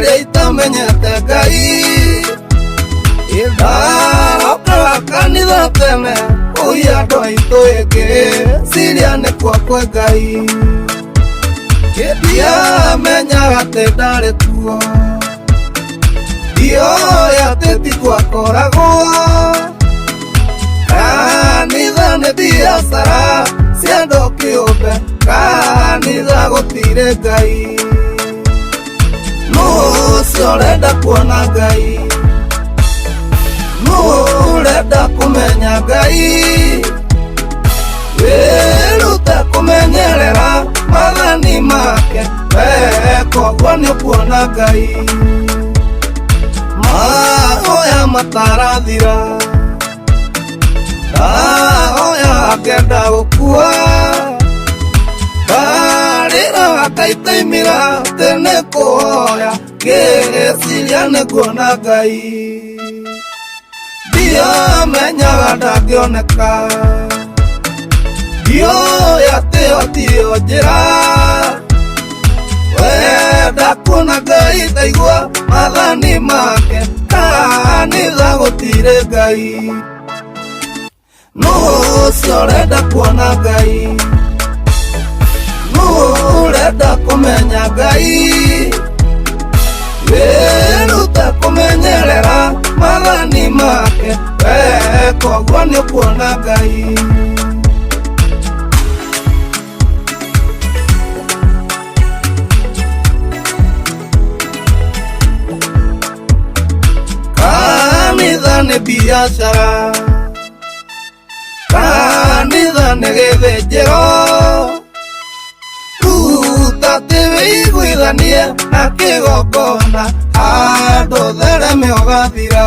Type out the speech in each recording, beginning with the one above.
Rĩrĩa itamenyete Ngai, ndarokaga kanitha tene kũiya andũ aitũ ĩngĩ ciria nĩ kwa kwĩ Ngai. Ndiamenyaga atĩ ndarĩ kuo, ndioĩ atĩ ti gwakoragwo. Kanitha nĩ biacara cia andũ kĩũmbe, kanitha gũtirĩ Ngai. Nũ ũcio ũrenda kuona Ngai? Nũ ũrenda kũmenya Ngai? Wĩrute kũmenyerera maathani make, weka ũguo nĩ ũkuona Ngai. Mahoya matarathira, ndahoya ngenda gũkua, ndarĩra ngaitaimĩra atĩ nĩ kũhoya, ngĩciria nĩ kuona Ngai. Ndiamenyaga ndangĩoneka, ndioĩ atĩ ĩyo tiyo njĩra. Wenda kuona Ngai taigua maathani make, kanitha gũtirĩ Ngai. Nũ ũcio ũrenda kuona Ngai? Nũ ũrenda kũmenya Ngai? Wĩrute kũmenyerera maathani make, weka ũguo nĩ ũkuona Ngai. Kanitha nĩ biacara, kanitha nĩ gĩthĩnjĩro, ruta atĩ wĩiguithanie na kĩgongona, handũ thereme ũgathira.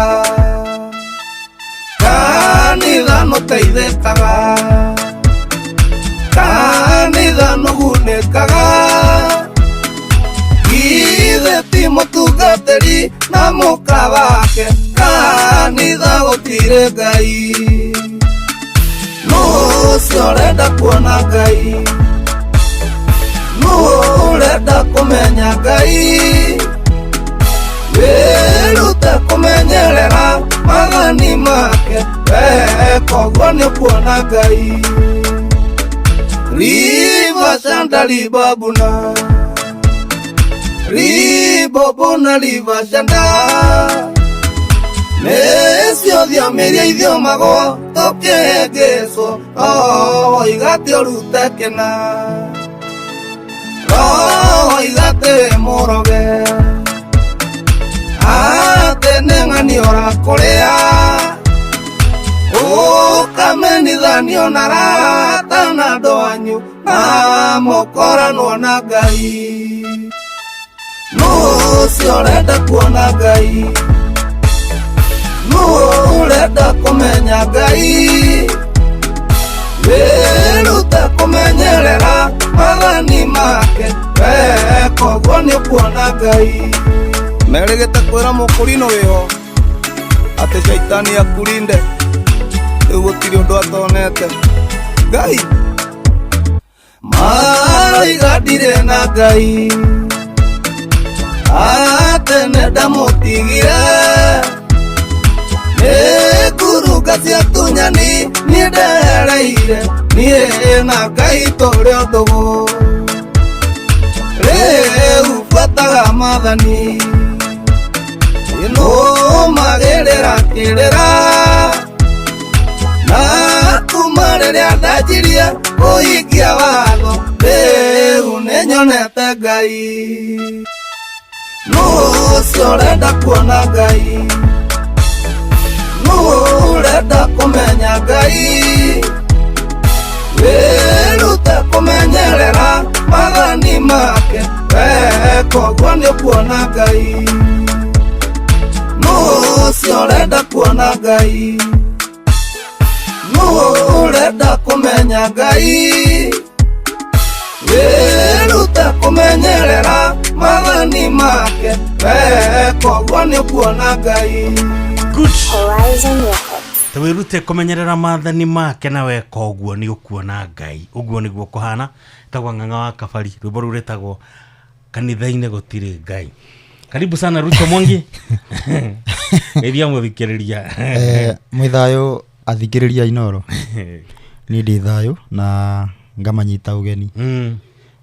Kanitha nũteithĩkaga, kanitha nũgunĩkaga, githĩ ti mũtungatĩri na mũka wake, kanitha gũtirĩ Ngai. Nũ ũcio ũrenda kuona Ngai? Nũ ũrenda kũmenya Ngai? Wĩrute kũmenyerera maathani make, weka ũguo nĩ ũkuona Ngai. Riba shanda ribabuna, ribobona riba shanda, nĩcio thiomi iria ithiomagwo tũkĩhĩngĩcwo, woiga atĩ ũrute kĩna, woiga atĩ wĩ mũroge, atĩ nĩ ng'ani ũrakũrĩa, ũkamenithanio na arata na andũ anyu, na mũkoranwo na Ngai. Nũ ũcio ũrenda kuona Ngai? Nũ ũrenda kũmenya Ngai? Wĩrute kũmenyerera maathani make, weka ũguo nĩ ũkuona Ngai. Merĩgĩte kwĩra mũkũrinũ wĩho atĩ caitani akurinde, rĩu gũtirĩ ũndũ atonete. Ngai maroiga ndirĩ na Ngai, atĩ nĩ ndamũtigire, nĩ ngurunga cia tunyani niĩ ndereire, niĩ na Ngai tũrĩ o ndũgũ. Rĩu buataga maathani, nũmagĩrĩra kĩrĩra, na kuma rĩrĩa ndanjirie kũhingia watho, rĩu nĩ nyonete Ngai. Nũ ũcio ũrenda kuona Ngai? Nũ ũrenda kũmenya Ngai? Wĩrute kũmenyerera maathani make, weka ũguo nĩ ũkuona Ngai. Nũ ũcio ũrenda kuona Ngai? Nũ ũrenda kũmenya Ngai? Wĩrute kũmenyerera maathani make, weka ũguo nĩ ũkuona Ngai. Good. Horizon Records. Ta wĩrute kũmenyerera maathani make na weka ũguo nĩ ũkuona Ngai. Ũguo nĩguo kũhana. Tagwa Ng'ang'a wa Kabari, rwĩmbo rũu rwĩtagwo kanitha-inĩ gũtirĩ Ngai. Karibu sana Ruto Mwangi. Geithia mũthikĩrĩria. Mwĩ thayũ athikĩrĩria Inoro. Niĩ ndĩ thayũ na ngamanyita ũgeni.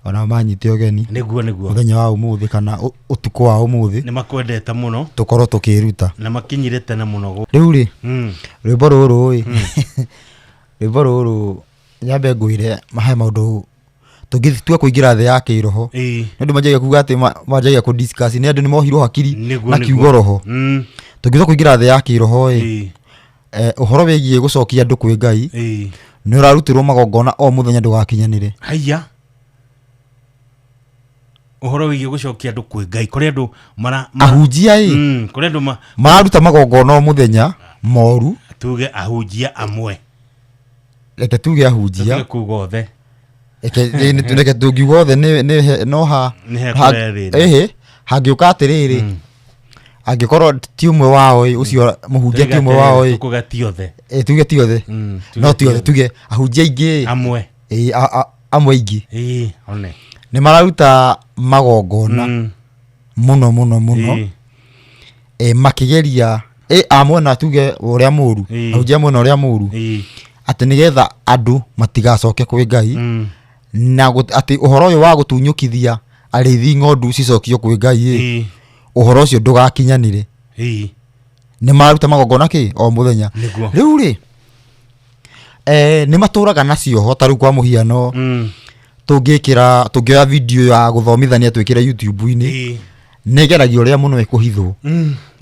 Ona manyite ũgeni. Nĩguo nĩguo. Mũthenya wa ũmũthĩ kana ũtukũ wa ũmũthĩ. Nĩ makwendete mũno. Tũkorwo tũkĩruta. Na makinyire tene mũno. Rĩu rĩ, rwĩmbo rũrũ ĩ, rwĩmbo rũrũ nyambe ngwĩre he maũndũ tũngĩtua kũingĩra thĩ ya kĩroho. Nĩ ũndũ manjagia kuga atĩ manjagia kũ discuss nĩ andũ nĩ mohirwo hakiri Nĩguo, na nĩguo. kiugo roho. Tũngĩtua kũingĩra thĩ ya kĩroho ĩ, ũhoro wĩgiĩ gũcokia andũ kwĩ Ngai, nĩ ũrarutĩrwo magongona o mũthenya ndũgakinyanĩre. Haiya. Ũhoro wĩgiĩ gũcokia andũ kwĩ Ngai, kũrĩ andũ mara, ahunjia ĩ, kũrĩ andũ mararuta magongona o mũthenya moru. Tuge ahunjia amwe. Reke tuge ahunjia. Tuge kuga othe. Reke tũngiuga othe nĩ no ha, Nĩ he ha, kũrĩa thĩna. ĩhĩ, hangĩũka atĩrĩrĩ, angĩkorwo ti ũmwe wao ĩ, ũcio mũhunjia ti ũmwe wao ĩ. Tuge ti othe. Ĩ, tuge ti othe. No ti othe, tuge ahunjia aingĩ ĩ. Amwe. Ĩ, amwe aingĩ. Ĩ, one. Nĩ mararuta magongona mũno, mũno, mũno. Ĩ, makĩgeria, ĩ, a mwena tuge ũrĩa mũru, ahunjia mwena ũrĩa mũru. Atĩ nĩgetha andũ matigacoke kwĩ Ngai, na atĩ ũhoro ũyũ wa gũtunyũkithia arĩithi ng'ondu cicokio kwĩ Ngai ĩ, ũhoro ũcio ndũgakinyanĩre. Nĩ mararuta magongona kĩ o mũthenya. Nĩguo. Rĩu rĩ, nĩ matũraga na cioho ta rĩu kwa mũhiano, tũngĩoya video ya gũthomithania twĩkĩre YouTube-inĩ, nĩ ĩgeragia ũrĩa mũno ĩkũhithwo.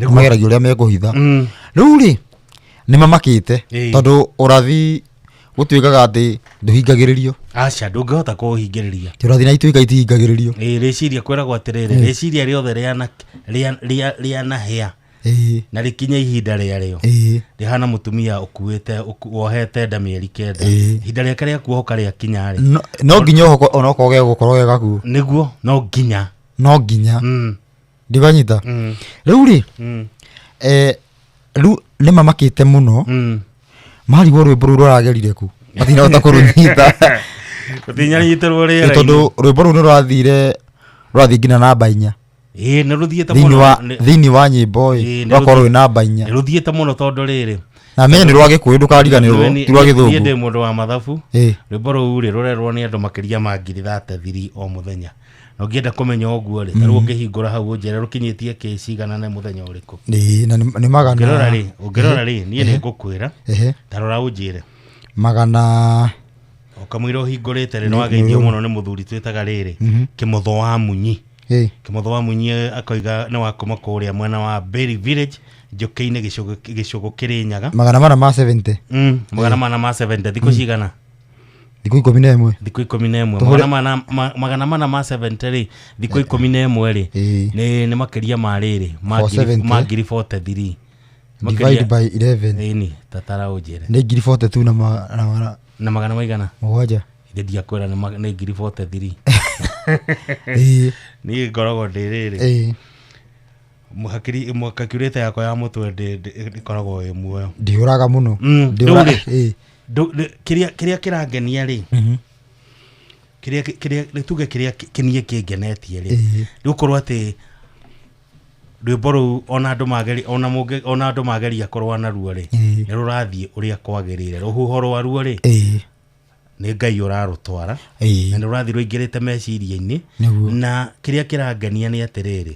Nĩguo. Mageragia ũrĩa mekũhitha. Rĩu rĩ, nĩ mamakĩte, tondũ ũrathi gũtuĩkaga atĩ ndũhingagĩrĩrio. Aca, ndũngĩhota kũũhingĩrĩria. Ti ũrathi na ituĩka itihingagĩrĩrio. Ĩ, rĩciria kwĩragwo atĩrĩrĩ, rĩciria rĩothe rĩanahĩa. Na rĩkinye ihinda rĩarĩo. Rĩhana mũtumia ũkuĩte, wohete nda mĩeri 9. Ihinda rĩake rĩa kuohoka rĩakinya rĩ. No, no nginya oho onokorwo gegũkorwo ge gakuũ. Nĩguo, no nginya. No nginya. Ndikanyita. Rĩu rĩ, rĩu nĩ mamakĩte mũno. Marigwo rwĩmbo rũu rũragerire kũ? Matinahota kũrũnyita. Rũtinyanyitĩrwo rĩera-inĩ. Tondũ rwĩmbo rũu nĩ rũrathiĩ nginya namba 4. Ĩĩ, nĩ rũthiĩte Thĩinĩ mũno. wa nyĩmbo ĩ, Ĩĩ, nĩ rũgakorwo rwĩ namba 4. Nĩ rũthiĩte mũno tondũ rĩrĩ. Na menye nĩ rwa Gĩkũyũ, ndũkariganĩrwo, ti rwa Niĩ Gĩthũngũ. ndĩ mũndũ wa mathabu. Rwĩmbo rũu rĩ, rũrerwo nĩ andũ makĩria ma ngiri 33 o mũthenya. Na ũngĩenda kũmenya ũguo rĩ, ta rĩu ũngĩhingũra hau ũnjĩre rũkinyĩtie kĩ cigana na mũthenya ũrĩkũ. Ĩĩ, na nĩ magana. Ũngĩrora rĩ, ũngĩrora rĩ, niĩ nĩ ngũkwĩra. Ta rora ũnjĩre. Magana. Ũkamũira ũhingũrĩte rĩ, nĩ wageithio mũno nĩ mũthuri twĩtaga rĩrĩ, Kĩmotho wa Munyi. Kĩmotho wa Munyi akoiga nĩ wa kuma kũrĩa mwena wa Berry Village, Njũkĩ-inĩ gĩcũgũ Kĩrĩnyaga. Magana mana ma 70. Magana mana ma 70, thikũ cigana? Thikũ ikũmi na ĩmwe. Thikũ ikũmi na ĩmwe. Tũhũre- Magana mana, magana mana ma 70 rĩ, thikũ ikũmi na ĩmwe rĩ, nĩ makĩria ma rĩrĩ, ma Four ngiri, seventy. ma ngiri 43. Divide Makĩria- by 11. Ĩni, tatara ũnjĩre. Nĩ ngiri 42 na na magana Na magana maigana? Mũgwanja. Ithe ndiakwĩra nĩ ngiri 43. Niĩ ngoragwo ndĩ rĩrĩ. Hakiri, calculator yakwa ya mũtwe ĩkoragwo ĩ muoyo. Ndĩũraga mũno. Ndĩũra- Rĩu rĩ, kĩrĩa kĩrangenia rĩ, kĩrĩa, kĩrĩa, nĩ tuge kĩrĩa kĩniĩ kĩngenetie rĩ, nĩ gũkorwo atĩ rwĩmbo rũu ona andũ mageri-, ona mũngĩ-, ona andũ mageria kũrũa naruo rĩ, nĩ rũrathiĩ ũrĩa kwagĩrĩire. Rũhuho rwaruo rĩ, nĩ Ngai ũrarũtwara. Na nĩ rũrathiĩ rũingĩrĩte meciria-inĩ. Na kĩrĩa kĩrangenia nĩ atĩrĩrĩ,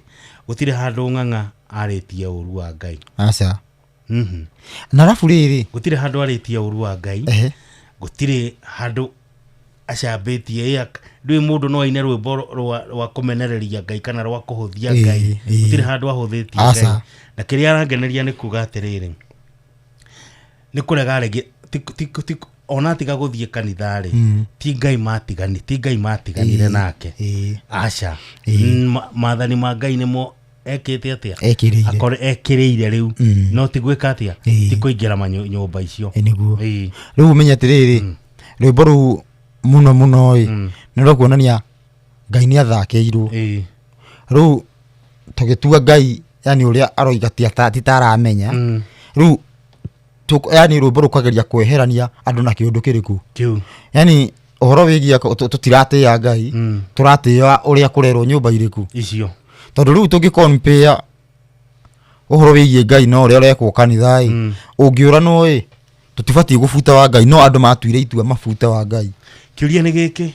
gũtirĩ handũ Ng'ang'a arĩtie ũru wa Ngai. Aca. Na arabu rĩrĩ, Gũtirĩ handũ arĩtie ũru wa Ngai. Gũtirĩ handũ acambĩtie, ndũĩ mũndũ no aine rwĩmbo rwa kũmenereria Ngai kana rwa kũhũthia Ngai. Gũtirĩ handũ ahũthĩtie Ngai. Na kĩrĩa arangeneria nĩ kuga atĩrĩrĩ, nĩ kũrega rĩngĩ, ti, ona tiga gũthiĩ kanitha rĩ, ti Ngai matigani, ti Ngai matiganire nake. Aca. Maathani ma Ngai nĩmo ekĩte atĩa? Ekĩrĩire. Akorwo ekĩrĩire rĩu. No ti gwĩka atĩa? Ti kũingĩra nyũmba icio. Nĩguo. Rĩu ũmenye atĩrĩrĩ, rwĩmbo rũu mũno mũno ĩ, nĩ rwa kuonania Ngai nĩ athakĩirwo. Rĩu tũgĩtua Ngai, yani ũrĩa aroiga ti ata, ti ta aramenya. Rĩu yani rwĩmbo rũkageria kweherania andũ na kĩũndũ kĩrĩkũ? Kĩu. Yani ũhoro wĩgiĩ tũtiratĩĩa Ngai, tũratĩĩa ũrĩa kũrerwo nyũmba irĩkũ. Icio. Tondũ rĩu tũngĩ compare ũhoro wĩgiĩ Ngai na ũrĩa ũrekwo kanitha ĩ, ũngĩũranwo ĩ, tũtibatiĩ gũbuta wa Ngai, no andũ matuire itua mabute wa Ngai. Kĩũria nĩ gĩkĩ,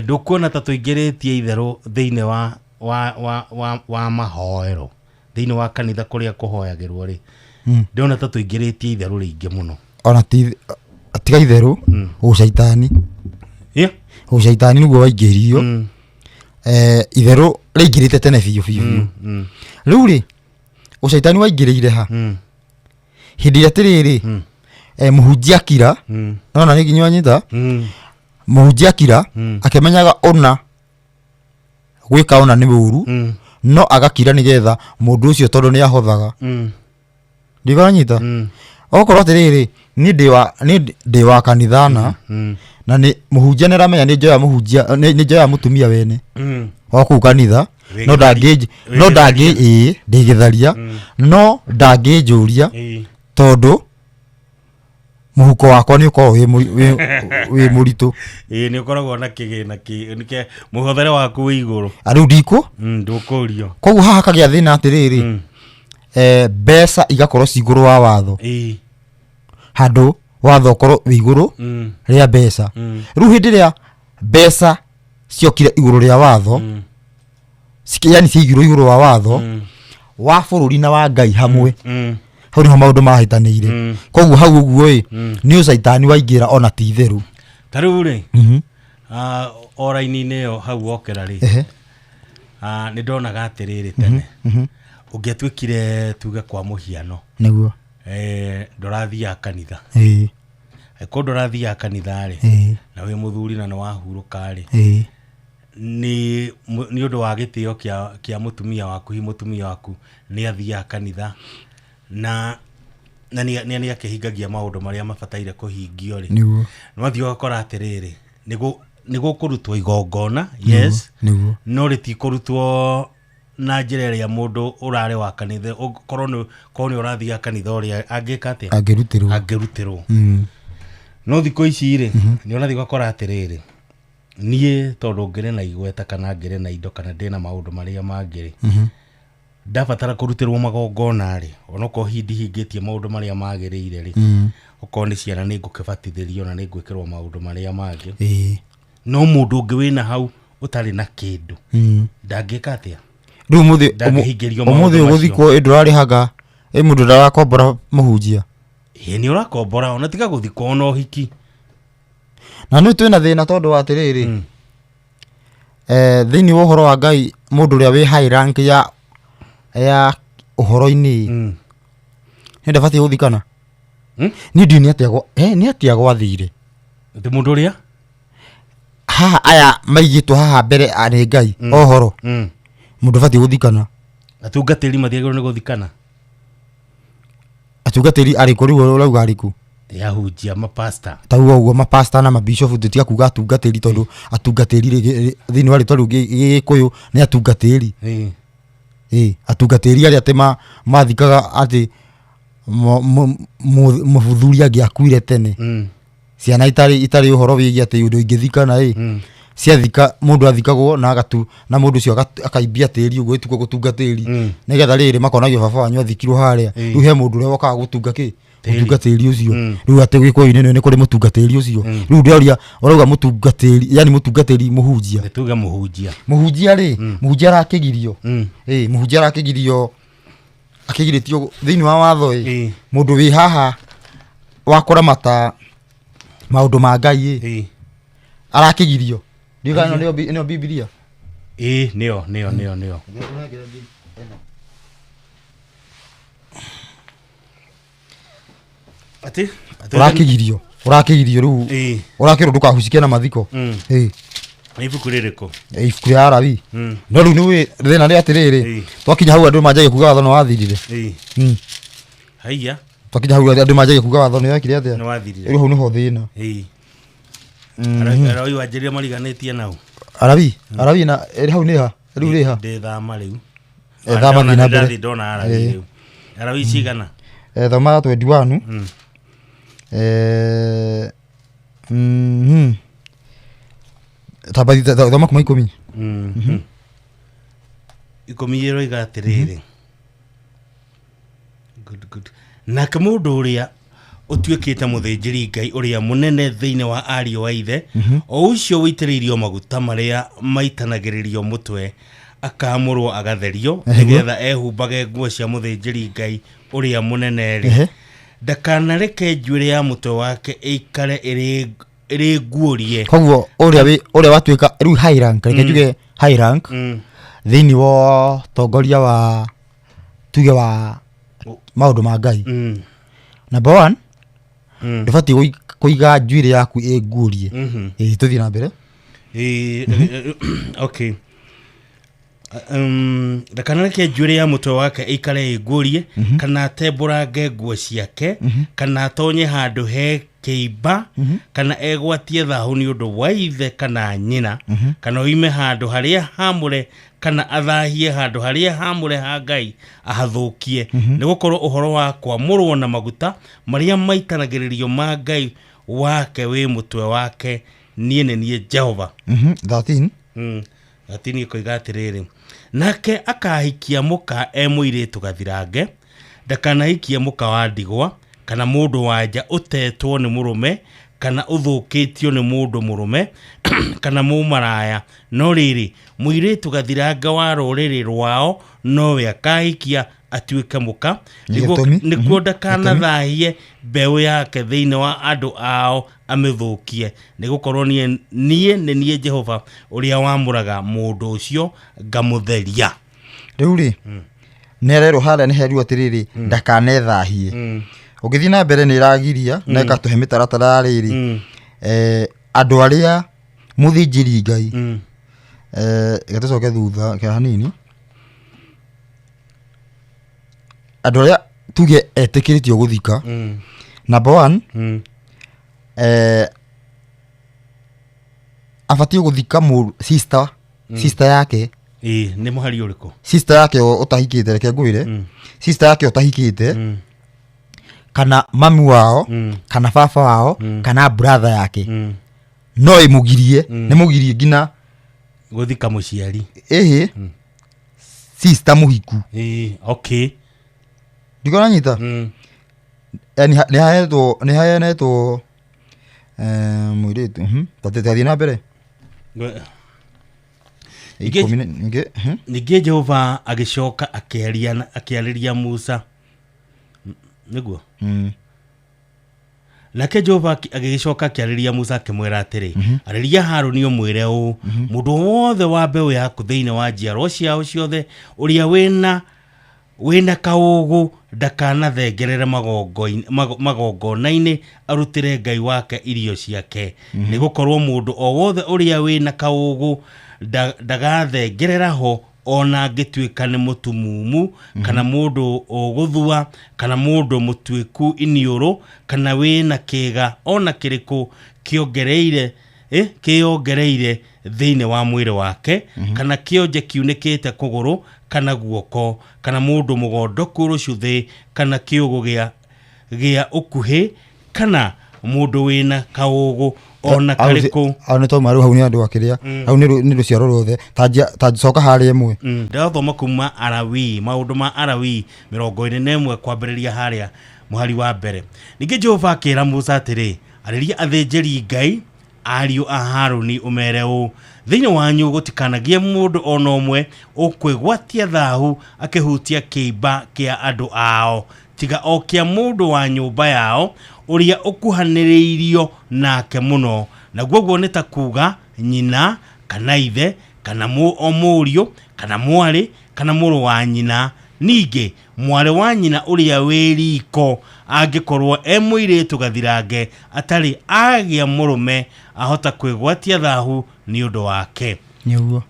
ndũkuona ta tũingĩrĩtie itherũ thĩinĩ wa mahoero thĩinĩ wa kanitha kũrĩa kũhoyagĩrwo rĩ, ndĩrona ta tũingĩrĩtie itherũ rĩingĩ mũno. Ona ti tiga itherũ, ũcaitani. Ũcaitani nĩguo waingĩririo. Itherũ rĩingĩrĩte tene biũ biũ biũ. Rĩu rĩ, ũcaitani waingĩrĩire ha? Hĩndĩ ĩrĩa atĩrĩrĩ, mũhunjia akira, nona nĩ nginya wanyita, mũhunjia akira, akĩmenyaga ũna gwĩka ũna nĩ ũru, no agakira nĩgetha mũndũ ũcio tondũ nĩ ahothaga. Ndiganyita. Okorwo atĩrĩrĩ, niĩ ndĩ wa kanitha na na nĩ mũhunjia nĩ aramenya nĩ njoya mũhunjia, nĩ njoya mũtumia wene wa kũu kanitha, no ndangĩ, no ndangĩ, ĩĩ ndĩ gĩtharia, no ndangĩnjũria tondũ mũhuko wakwa nĩ ũkoragwo wĩ mũritũ. Ĩĩ, nĩ ũkoragwo na kĩgĩna kĩ mũhothere waku wĩ igũrũ. Rĩu ndikũ? Ndũkũrio. Koguo haha hakagĩa thĩna atĩrĩrĩ, mbeca igakorwo ci igũrũ wa watho. Handũ watho ũkorwo wĩ igũrũ rĩa mbeca. Rĩu hĩndĩ ĩrĩa mbeca ciokire igũrũ rĩa watho, yani ciaigirwo igũrũ wa watho wa bũrũri na wa Ngai hamwe, hau nĩho maũndũ mahĩtanĩire. Koguo hau ũguo ĩ, nĩ ũcaitani waingĩra ona ti itherũ. Ta rĩu rĩ, o raini-inĩ ĩyo hau wokĩra rĩ, nĩ ndonaga atĩrĩrĩ tene, ũngĩatuĩkire tuge kwa mũhiano, nĩguo, ndũrathiaga kanitha. Angĩkorwo ndũrathiaga kanitha rĩ, na wĩ mũthuri na nĩ wahurũka rĩ, nĩ ũndũ wa gĩtĩo kĩa mũtumia waku, hihi mũtumia waku nĩ athiaga kanitha na nĩ akĩhingagia maũndũ marĩa mabataire kũhingio rĩ, nĩguo, nĩ wathiĩ ũgakora atĩrĩrĩ, nĩ gũkũrutwo igongona, yes, nĩguo, no rĩtikũrutwo na njĩra ĩrĩa mũndũ ũrarĩ wa kanitha, korwo nĩ ũrathiaga kanitha ũrĩa angĩka atĩa? Angĩrutĩrwo. Angĩrutĩrwo. No thikũ ici rĩ, nĩ ũrathiĩ ũgakora atĩrĩrĩ, niĩ tondũ ngĩrĩ na igweta kana ngĩrĩ na indo kana ndĩna maũndũ marĩa mangĩ rĩ, ndabatara kũrutĩrwo magongona rĩ, onokorwo hihi ndihingĩtie maũndũ marĩa magĩrĩire rĩ, okorwo nĩ ciana nĩ ngũkĩbatithĩrio na nĩ ngwĩkĩrwo maũndũ marĩa mangĩ. No mũndũ ũngĩ wĩna hau ũtarĩ na kĩndũ, ndangĩka atĩa? Rĩu ũmũthĩ ũgũthikwo ĩ ndũrarĩhaga, ĩ mũndũ ndarakombora mũhunjia. Ĩ nĩ ũrakombora ona tiga gũthikwo ona ũhiki. Na nĩ twĩna thĩna tondũ wa atĩrĩrĩ, thĩinĩ wa ũhoro wa Ngai mũndũ ũrĩa wĩ high rank ya ũhoro-inĩ, nĩ ndabatiĩ gũthikana. Niĩ ndiũĩ nĩ atĩa gwathire. Atĩ mũndũ ũrĩa? Haha aya maigĩtwo haha mbere nĩ Ngai, ohoro. Mũndũ abatiĩ gũthikana. Atungatĩri matiagĩrĩirwo nĩ gũthikana. Atungatĩri arĩkũ rĩu ũrauga arĩkũ? Ahunjia, mapasta. Tauga ũguo mapasta na mabishofu, tũtiga kuga atungatĩri tondũ atungatĩri thĩinĩ wa rĩtwa rĩu Gĩkũyũ nĩ atungatĩri. Atungatĩri arĩa atĩ mathikaga atĩ mũthuri angĩakuire tene. Ciana itarĩ ũhoro wĩgiĩ atĩ ũndũ ingĩthikana ĩ. Ciathika mũndũ athikagwo na agatu na mũndũ ũcio akaimbia tĩri ũguo ĩtuko gũtunga tĩri. Nĩgetha rĩrĩ makonagio baba wanyu athikirwo harĩa. Rĩu he mũndũ ũrĩa wokaga gũtunga kĩ? Mũtunga tĩri ũcio. Rĩu atĩ Gĩkũyũ-inĩ nĩ kũrĩ mũtunga tĩri ũcio. Rĩu ndĩroria ũrauga mũtunga tĩri, yani mũtunga tĩri mũhunjia. Nĩ tuge mũhunjia. Mũhunjia rĩ, mũhunjia arakĩgirio. Mũhunjia arakĩgirio, akĩgirĩtio thĩinĩ wa watho ĩ. Mũndũ wĩ haha wa kũramata maũndũ ma Ngai ĩ. Arakĩgirio. Ndiũĩ kana nĩyo Bibilia? Ĩ, nĩyo, nĩyo, nĩyo, nĩyo. Atĩ? Ũrakĩgirio, ũrakĩgirio rĩu. Ũrakĩrwo ndũkahucike na mathiko. Nĩ ibuku rĩrĩkũ? Ibuku rĩa Arabi. No rĩu nĩũĩ thĩna nĩ atĩrĩrĩ, twakinya hau andũ manjagia kuga watho nĩ wathirire. Haiya. Twakinya hau andũ manjagia kuga watho nĩ wekire atĩa? Nĩ wathirire. Rĩu hau nĩho thĩna. Arabi wanjĩrire mariganĩtie nau. Arabi, Arabi na hau nĩ ha? Rĩu rĩ ha? Ndĩ thama rĩu. Thama thiĩ na mbere. Ndathiĩ ndona Arabi rĩu. Arabi cigana? Thoma 21. Tamba thoma kuma 10. 10 ĩroiga atĩrĩrĩ, good, good. Nake mũndũ ũrĩa ũtuĩkĩte mũthĩnjĩri Ngai ũrĩa mũnene thĩinĩ wa ariũ a ithe, o ũcio ũitĩrĩirio maguta marĩa maitanagĩrĩrio mũtwe, akaamũrwo agatherio, nĩgetha ehumbage nguo cia mũthĩnjĩri Ngai ũrĩa mũnene rĩ, ndakanareke njuĩrĩ ya mũtwe wake ĩikare ĩrĩ nguũrie. Koguo ũrĩa watuĩka rĩu high rank, reke njuge high rank thĩinĩ wa ũtongoria wa tuge wa maũndũ ma Ngai, number one, ndũbatiĩ kũiga njuĩrĩ yaku ĩ nguũrie. Ĩĩ, tũthiĩ na mbere. Okay, ndakanareke njuĩrĩ ya mũtwe wake ĩikare ĩnguũrie, kana atembũrange nguo ciake, kana atonye handũ he kĩimba, kana egwatie thahu nĩ ũndũ wa ithe kana nyina, kana oime handũ harĩa hamũre, kana athahie handũ harĩa hamũre ha Ngai ahathũkie, nĩ gũkorwo ũhoro wa kwamũrwo na maguta marĩa maitanagĩrĩrio ma Ngai wake wĩ mũtwe wake. Niĩ nĩ niĩ Jehova. 13. Gatini ĩkoiga atĩrĩrĩ, nake akahikia mũka e mũirĩtu gathirange, ndakanahikie mũka wa ndigwa, kana mũndũ wa nja ũtetwo nĩ mũrũme, kana ũthũkĩtio nĩ mũndũ mũrũme, kana mũmaraya. No rĩrĩ, mũirĩtu gathirange wa rũrĩrĩ rwao nowe akahikia atuĩke mũka. Nĩ gĩtũmi. Nĩguo ndakanathahie mbeũ yake thĩinĩ wa andũ ao amĩthũkie, nĩ gũkorwo niĩ nĩ niĩ Jehova ũrĩa wamũraga mũndũ ũcio ngamũtheria. Rĩu rĩ, nĩ arerwo harĩa, nĩ herirwo atĩrĩrĩ, ndakanethahie. Ũngĩthiĩ na mbere, nĩ ĩragiria na ĩgatũhe mĩtaratara ya rĩrĩ, andũ arĩa mũthĩnjĩri Ngai. Reke tũcoke thutha ke hanini. Andũ arĩa tuge etĩkĩrĩtio gũthika, number one, abatiĩ gũthika sister yake. Ĩĩ, nĩ mũhari ũrĩkũ? Sister yake ũtahikĩte, reke ngwĩre, sister yake ũtahikĩte, kana mami wao, kana baba wao, kana brother yake, no ĩmũgirie, nĩ mũgirie nginya gũthika mũciari. Ĩhĩ, sister mũhiku. Ĩĩ, okay. Ndikona nyita. Yani nĩ haheanĩtwo mũirĩtu. Tathiĩ na mbere. 10 ningĩ. Ningĩ Jehova agĩcoka akĩarĩria Musa nĩguo. Nake Jehova agĩgĩcoka akĩarĩria Musa, akĩmwĩra atĩrĩ, arĩria Harũni ũmwĩre ũũ, mũndũ wothe wa mbeũ yaku thĩinĩ wa njiarwo ciao ciothe ũrĩa wĩna kaũgũ ndakanathengerere magongona-inĩ arutĩre Ngai wake irio ciake, nĩ gũkorwo mũndũ o wothe ũrĩa wĩna kaũgũ ndagathengerera ho, ona angĩtuĩka nĩ mũtumumu, kana mũndũ ũgũthua, kana mũndũ mũtuĩku iniũrũ, kana wĩna kĩĩga ona kĩrĩkũ kĩongereire, kĩyongereire thĩinĩ wa mwĩrĩ wake, kana kĩonje kiunĩkĩte kũgũrũ kana guoko, kana mũndũ mũgondoku rũcuthĩ, kana kĩũgũ gĩa ũkuhĩ, kana mũndũ wĩna kaũgũ ona karĩkũ. Hau nĩ twauma rĩu, hau nĩ andũ akĩrĩa, hau nĩ rũciaro ruothe. Ta coka harĩa ĩmwe. Ndĩrathoma kuma Arawii, maũndũ ma Arawii 41, kwambĩrĩria harĩa mũhari wa mbere. Ningĩ Jehova akĩra Musa atĩrĩ, arĩria athĩnjĩri Ngai, ariũ a Harũni, ũmere ũũ, thĩinĩ wanyu gũtikanagie mũndũ ona ũmwe ũkwĩgwatia thahu akĩhutia kĩimba kĩa andũ ao, tiga o kĩa mũndũ wa nyũmba yao ũrĩa ũkuhanĩrĩirio nake mũno, naguo ũguo nĩ ta kuga nyina, kana ithe, kana o mũriũ, kana mwarĩ, kana mũrũ wa nyina. Ningĩ mwarĩ wa nyina ũrĩa wĩ riko, angĩkorwo e mũirĩtu gathirange atarĩ agĩa mũrũme, ahota kwĩgwatia thahu nĩ ũndũ wake. Nĩguo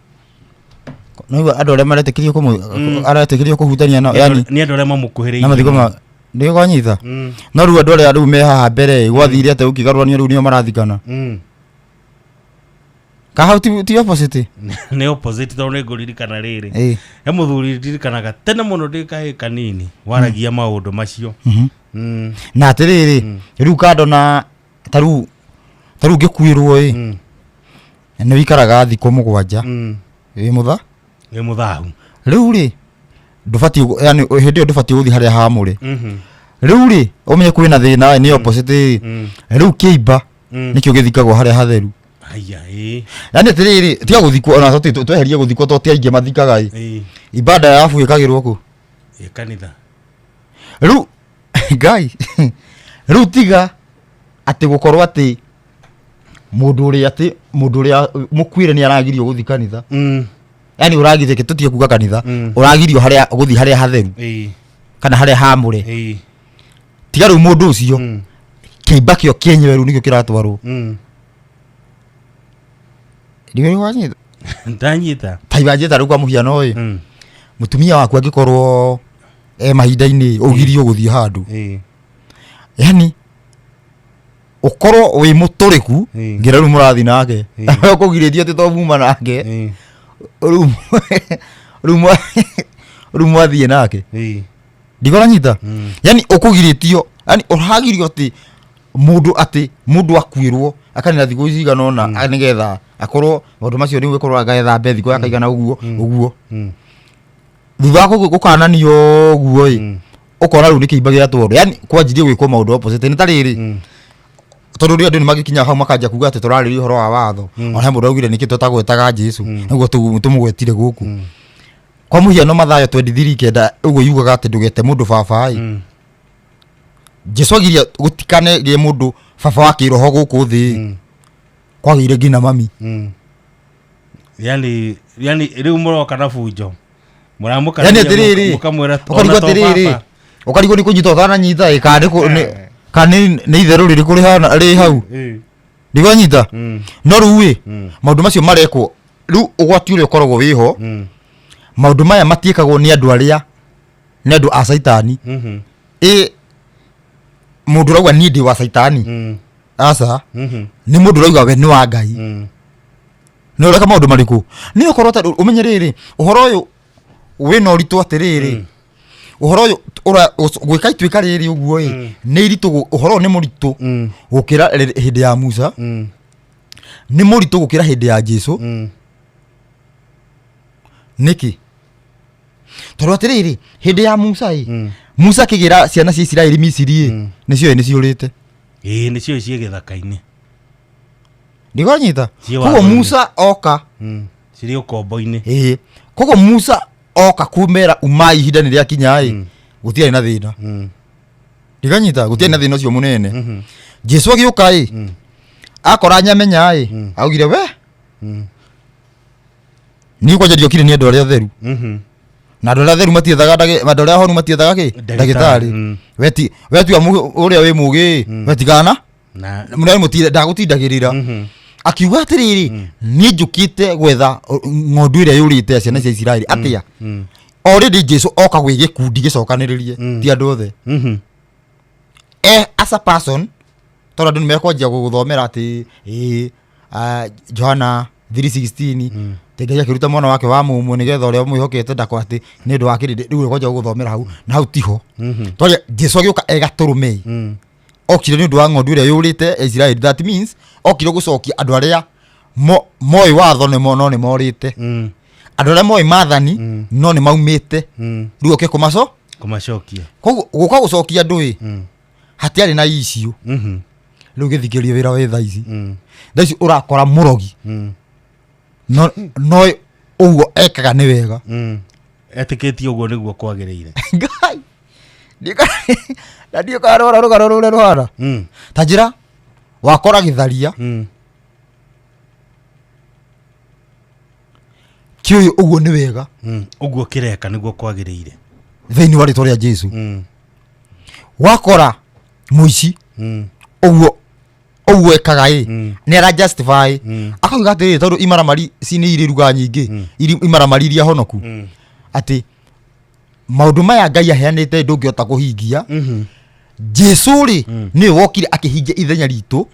nĩguo andũ arĩa maretĩkĩrio aretĩkĩrio kũhutania nao, yani nĩ andũ arĩa mamũkuhĩrĩirie na mathiko ma nĩguo kwanyita. No rĩu andũ arĩa rĩu me haha mbere gwathire atĩa ũkĩgarũranio rĩu nĩo marathikana? Ka hau ti opposite? Nĩ opposite, tondũ nĩ ngũririkana rĩrĩ, he mũthuri ndirikanaga tene mũno ndĩ kahĩ kanini waragia maũndũ macio. Na atĩrĩrĩ, rĩu kando na ta rĩu ngĩkuĩrwo ĩ, nĩ wĩikaraga thikũ 7 wĩ mũtha Wĩ mũthahu. Rĩu rĩ ndũbatiĩ yani hĩndĩ ĩyo ndũbatiĩ gũthiĩ harĩa hamũre. Rĩu rĩ ũmenye kwĩna thĩna nĩ opposite. Rĩu kĩimba nĩkĩo gĩthikagwo harĩa hatheru. Haya, ĩĩ. Yani atĩrĩrĩ, tiga gũthikwo ona tweherie gũthikwo to ti aingĩ mathikaga ĩ. Ibada ya abu ĩkagĩrwo kũ? Ĩ kanitha. Rĩu ngai rĩu tiga atĩ gũkorwo atĩ mũndũ ũrĩa atĩ mũndũ ũrĩa mũkuĩre nĩ aragirio gũthiĩ kanitha. Yani ũragirio, reke tũtige kuga kanitha, ũragirio harĩa gũthiĩ harĩa hatheru kana harĩa hamũre. Tiga rĩu mũndũ ũcio, kĩimba kĩo kĩenyewe rĩu nĩkĩo kĩratwarwo. Ndiũĩ wanyita. Ndanyita. Ta ibanjĩta rĩu kwa mũhiano ĩ, mũtumia waku angĩkorwo e mahinda-inĩ ũgirio gũthiĩ handũ, yani ũkorwo wĩ mũtũrĩku ngira rĩu mũrathiĩ nake, ũkũgirĩtio atĩ to muma nake, rĩu rĩu rĩu mwathiĩ nake. Ndigoranyita. Yani ũkũgirĩtio, yani ũragirio atĩ mũndũ atĩ mũndũ akuĩrwo akanina thikũ cigana ũna, nĩgetha akorwo maũndũ macio rĩu ĩkorwo agethambe thikũ yakaigana ũguo ũguo. Thutha wa gũkananio ũguo ĩ, ũkona rĩu nĩ kĩimba gĩatwarwo, yani kwanjirie gwĩkwo maũndũ opposite. Nĩ ta rĩrĩ, tondũ rĩu andũ nĩ magĩkinya hau makanjia kuga atĩ tũrarĩria ũhoro wa watho, ona he mũndũ augire nĩkĩ tũtagwetaga Jesu nĩguo tũmũgwetire gũkũ. Kwa mũhiano Mathayo 23:9 ũguo yugaga atĩ ndũgete mũndũ baba ĩ. Jesu agiria gũtikanegĩe mũndũ baba wa kĩroho gũkũ thĩ ĩ. Kwagĩire nginya mami. Yani rĩu mũroka na bunjo mũramũka Yani atĩrĩrĩ, mũkamwĩra ũkarigwo ona to atĩrĩrĩ, baba. ũkarigwo nĩ kũnyita ũtananyita ĩ, kana nĩ kana nĩ itherũ rĩrĩkũ rĩhana rĩ hau. Ndigwanyita. No rĩu ĩ, maũndũ macio marekwo rĩu ũgwati ũrĩa ũkoragwo wĩho, maũndũ maya matiĩkagwo nĩ andũ arĩa nĩ andũ a caitani. Ĩ mũndũ ũrauga niĩ ndĩ wa caitani, aca, nĩ mũndũ ũrauga we nĩ wa Ngai. Nĩ ũreka maũndũ marĩkũ nĩ ũkorwo ta ũmenye rĩrĩ ũhoro ũyũ wĩna ũritũ atĩrĩrĩ, ũhoro ũyũ gwĩka ituĩka rĩrĩ ũguo ĩ, nĩ iritũ ũhoro ũyũ nĩ mũritũ gũkĩra hĩndĩ ya Musa, nĩ mũritũ gũkĩra hĩndĩ ya Jesu. Nĩkĩ? Tondũ atĩrĩrĩ, hĩndĩ ya Musa ĩ, Musa akĩgĩra ciana cia Isiraeli Misiri ĩ, nĩcioĩ nĩciũrĩte. Ĩĩ, nĩcio ciĩ gĩthaka-inĩ. Ndigonyita. Ciĩ Koguo watho-inĩ. Musa oka, Cirĩ ũkombo-inĩ. Ĩĩ, koguo Musa oka kumera umai ihinda nĩ rĩakinya ĩ, gũtiarĩ na thĩna. Ndiganyita, gũtiarĩ na thĩna ũcio mũnene. Jesu agĩũka ĩ, akora nyamenya ĩ, augire we niĩ kwanja ndiokire nĩ andũ arĩa atheru, na andũ arĩa atheru matiethaga andũ arĩa ahonu matiethaga kĩ? Ndagĩtarĩ. Ndagĩtarĩ. We we tua ũrĩa wĩ mũgĩ we tigana na mũnene mũtire ndagũtindagĩrĩra. Akiuga atĩrĩrĩ, niĩ njũkĩte gwetha ng'ondu ĩrĩa yũrĩte ya ciana cia Isiraeli atĩa. Already Jesu oka gwĩ gĩkundi gĩcokanĩrĩrie, ti andũ othe. As a person, tondũ andũ nĩ mekwanjia gũgũthomera atĩ ĩĩ, Johana 3:16, atĩ Ngai akĩruta mwana wake wa mũmwe nĩgetha ũrĩa ũmwĩhokete ndako atĩ nĩ ũndũ wa kĩrĩndĩ. Rĩu ũkwanjia gũgũthomera hau na hau tiho. Twaria Jesu agĩũka e gatũrũme, okire nĩ ũndũ wa ng'ondu ĩrĩa yũrĩte ya Isiraeli. That means okire gũcokia andũ arĩa moĩ watho nĩmo no nĩ morĩte, andũ arĩa moĩ maathani no nĩ maumĩte. Rĩu oke kũmaco kũmacokia. Koguo gũka gũcokia andũ ĩ, hatiarĩ na issue. Rĩu gĩthikĩrie wĩra wĩ thaa ici. Thaa ici ũrakora mũrogi, no ũguo ekaga nĩ wega. Etĩkĩtie ũguo nĩguo kwagĩrĩire. Ngai. Na ndiũ karora rũgano rũrĩa rũhana ta njĩra wakora gĩtharia kĩũyũ ũguo nĩ wega. Ũguo kĩreka nĩguo kwagĩrĩire. Thĩinĩ wa rĩtwa rĩa Jesu. Wakora mũici, ũguo ũguo ekaga ĩ, nĩ ara justify, akauga atĩrĩrĩ, tondũ imaramari ci nĩ irĩ ruga nyingĩ, imaramari iria honoku, atĩ maũndũ maya Ngai aheanĩte ndũngĩhota kũhingia. Jesu rĩ, nĩwe wokire akĩhingia ithenya ritũ.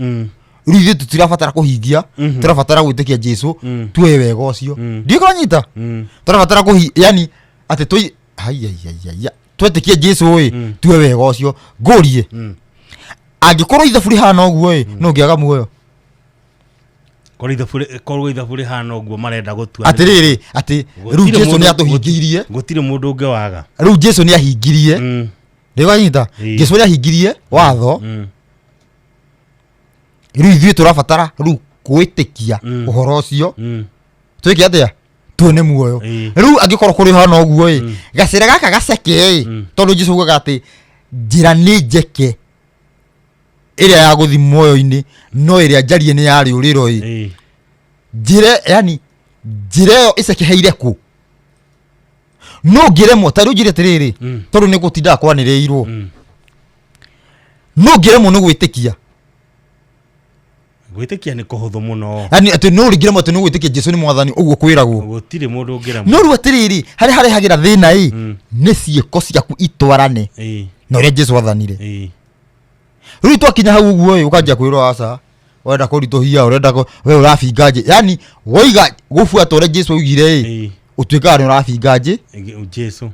Rĩu ithuĩ tũtirabatara kũhingia, tũrabatara gwĩtĩkia Jesu, tuoye wega ũcio. Ndiũĩ kũnyita. Tũrabatara kũhi yani atĩ tũi haiyaiyaiya twetĩkie Jesu ĩ, tuoye wega ũcio. Ngũrie, angĩkorwo ithabu rĩhana ũguo ĩ, no ũngĩaga muoyo? Korwo ithabu korwo ithabu rĩhana ũguo marenda gũtua. Atĩrĩrĩ, atĩ rĩu Gũtirĩ Jesu nĩ mũndũ- atũhingĩirie. Gũtirĩ mũndũ ũngĩwaga. Rĩu Jesu nĩ ahingirie. Ndĩwanyita? Jesu nĩ ahingirie watho. Rĩu ithuĩ tũrabatara rĩu gwĩtĩkia ũhoro ũcio. Twĩke atĩa? Tuone muoyo. Rĩu angĩkorwo kũrĩ hana ũguo ĩ, gacĩra gaka gaceke ĩ, tondũ Jesu augaga atĩ njĩra nĩ njeke ĩrĩa ya gũthi muoyo-inĩ, no ĩrĩa njarie nĩ ya rĩũrĩro ĩ. Njĩra, yani njĩra ĩyo ĩcekeheire kũ? No ngĩremwo, ta rĩu njĩre atĩrĩrĩ, tondũ nĩ gũtindaga kwanĩrĩirwo, no ngĩremwo nĩ gwĩtĩkia. Gwĩtĩkia nĩ kũhũthũ mũno. Yani atĩ no rĩngĩremwo atĩ nĩ gwĩtĩkia Jesu nĩ mwathani ũguo kwĩragwo. Gũtirĩ mũndũ ũngĩremwo. No rĩu atĩrĩrĩ, harĩa harehagĩra thĩna ĩ, nĩ ciĩko ciaku itwarane na ũrĩa Jesu athanire. Rĩu twakinya hau ũguo ĩ, ũkanjia kwĩrwo aca, ũrenda kũritũhia, ũrenda we ũrabinga nje, yani woiga gũbuata ũrĩa Jesu augire ĩ, ũtuĩkaga nĩ ũrabinga nje. Jesu.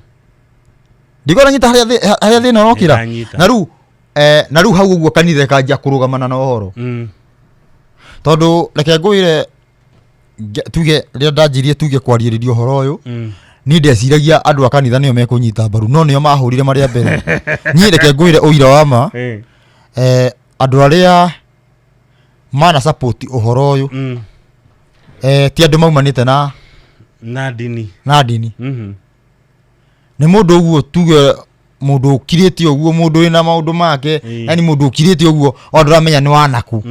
Ndikona nyita harĩa harĩa thĩna ũrokĩra. Nĩndanyita. Na rĩu na rĩu hau ũguo kanitha ĩkanjia kũrũgamana na ũhoro. Tondũ reke ngwĩre, tuge rĩrĩa ndanjirie tuge kwarĩrĩria ũhoro ũyũ, niĩ ndeciragia andũ a kanitha nĩo mekũnyita mbaru, no nĩo mahũrire marĩa mbere. Niĩ reke ngwĩre ũira wa ma, andũ arĩa mana support ũhoro ũyũ, ti andũ maumanĩte na Na ndini. Na ndini. Nĩ mũndũ ũguo tuge mũndũ ũkirĩte ũguo, mũndũ wĩna maũndũ make, yani mũndũ ũkirĩte ũguo o ndũramenya nĩ wanaku,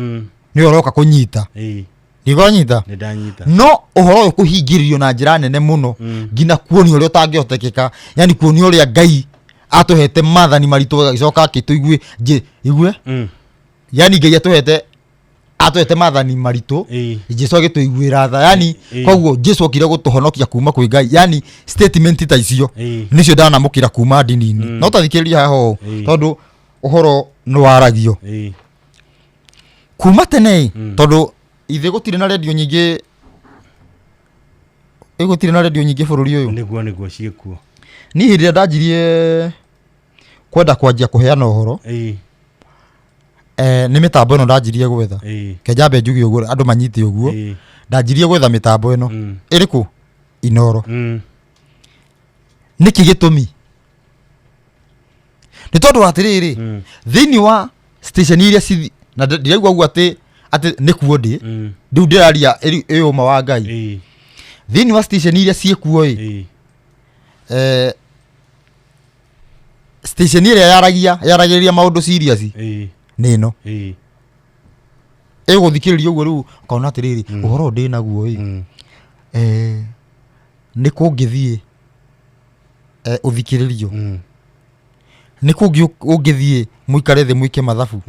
nĩwe ũroka kũnyita. Ndikonyita? Nĩ ndanyita. No ũhoro ũyũ kũhingĩrĩrio na njĩra nene mũno, nginya kuonio ũrĩa ũtangĩhotekeka, yani kuonio ũrĩa Ngai atũhete mathani maritũ agĩcoka akĩtũigue nje igue. Yani Ngai atũhete mathani maritũ, Jesu agĩtũiguĩra tha, yani koguo Jesu okire gũtũhonokia kuma kwĩ Ngai, yani statement ta icio nĩcio ndanamũkĩra kuma ndini-inĩ. No tathikĩrĩria haha ũũ, tondũ ũhoro nĩ waragio kuma tene ĩ, tondũ ithe gũtirĩ na redio nyingĩ ĩ, gũtirĩ na redio nyingĩ bũrũri ũyũ. Nĩguo ciĩkuo. Niĩ hĩndĩ ĩrĩa ndanjirie kwenda kwanjia kũheana ũhoro, nĩ mĩtambo ĩno ndanjirie gwetha. Ke njambe njuge ũguo andũ manyite ũguo. Ndanjirie gwetha mĩtambo ĩno. Ĩrĩkũ? Inoro. Nĩkĩ gĩtũmi? Nĩ tondũ atĩrĩrĩ, thĩinĩ wa station iria cithi na ndiraigua ũguo atĩ nĩkuo ndĩ, rĩu ndĩraria ĩ ũma wa Ngai. Thĩinĩ wa station iria ciĩkuo ĩ, station ĩrĩa yaragĩrĩria maũndũ serious nĩ ĩno. Ĩgũthikĩrĩria ũguo rĩu ũkona atĩrĩrĩ, ũhoro ũyũ ndĩ naguo ĩ, nĩ kũngĩthiĩ, ũthikĩrĩrio, nĩ kũngĩ ũngĩthiĩ mũikare thĩ mwĩke mathabu,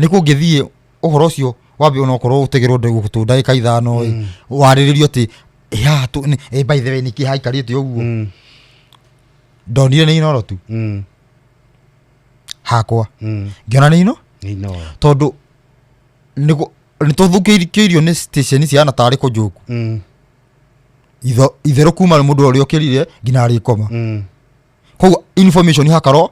nĩ kũngĩthiĩ ũhoro ũcio wambe onokorwo ũtegerwo gũtũ ndagĩka 5 ĩ, warĩrĩrio atĩ ĩ, haha ĩ, by the way nĩkĩ haikarĩte ũguo. Ndonire nĩ Inoro tu. Hakwa ngĩona nĩ ino. Nĩ Inoro. Tondũ nĩ tũthũkĩirio nĩ station cihana tarĩ kũnjũku. Itherũ kuma mũndũ ũrĩa ũkĩrire nginya arĩkoma. Koguo information hakarwo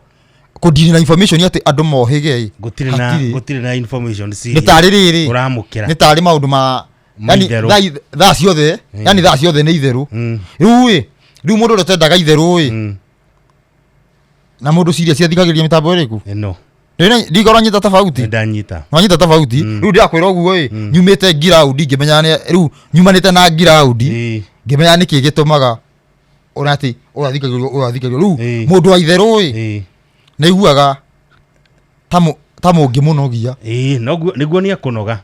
kũndiri na information atĩ andũ mohĩge ĩ. Gũtirĩ na Hatirĩ. Gũtirĩ na information nĩ serious. tarĩ rĩrĩ Ũramũkĩra. Nĩ tarĩ maũndũ ma Ma yani itherũ. thaa ciothe, yani thaa ciothe nĩ itherũ. Rĩu ĩ, rĩu mũndũ ũrĩa ũtendaga itherũ ĩ, na mũndũ serious athikagĩrĩria mĩtambo ĩrĩkũ? Ĩno. Ndingorwo nyita tofauti. Nĩ ndanyita. Nwanyita tofauti. Rĩu ndĩrakwĩra ũguo ĩ, nyumĩte ngiraundi ngĩmenya nĩ rĩu nyumanĩte na ngiraundi, ngĩmenya nĩkĩ gĩtũmaga ũrĩa atĩ ũrathikagĩrĩrio rĩu mũndũ wa itherũ ĩ, nĩ aiguaga ta mũngĩmũnogia. Noguo nĩguo nĩ ekũnoga.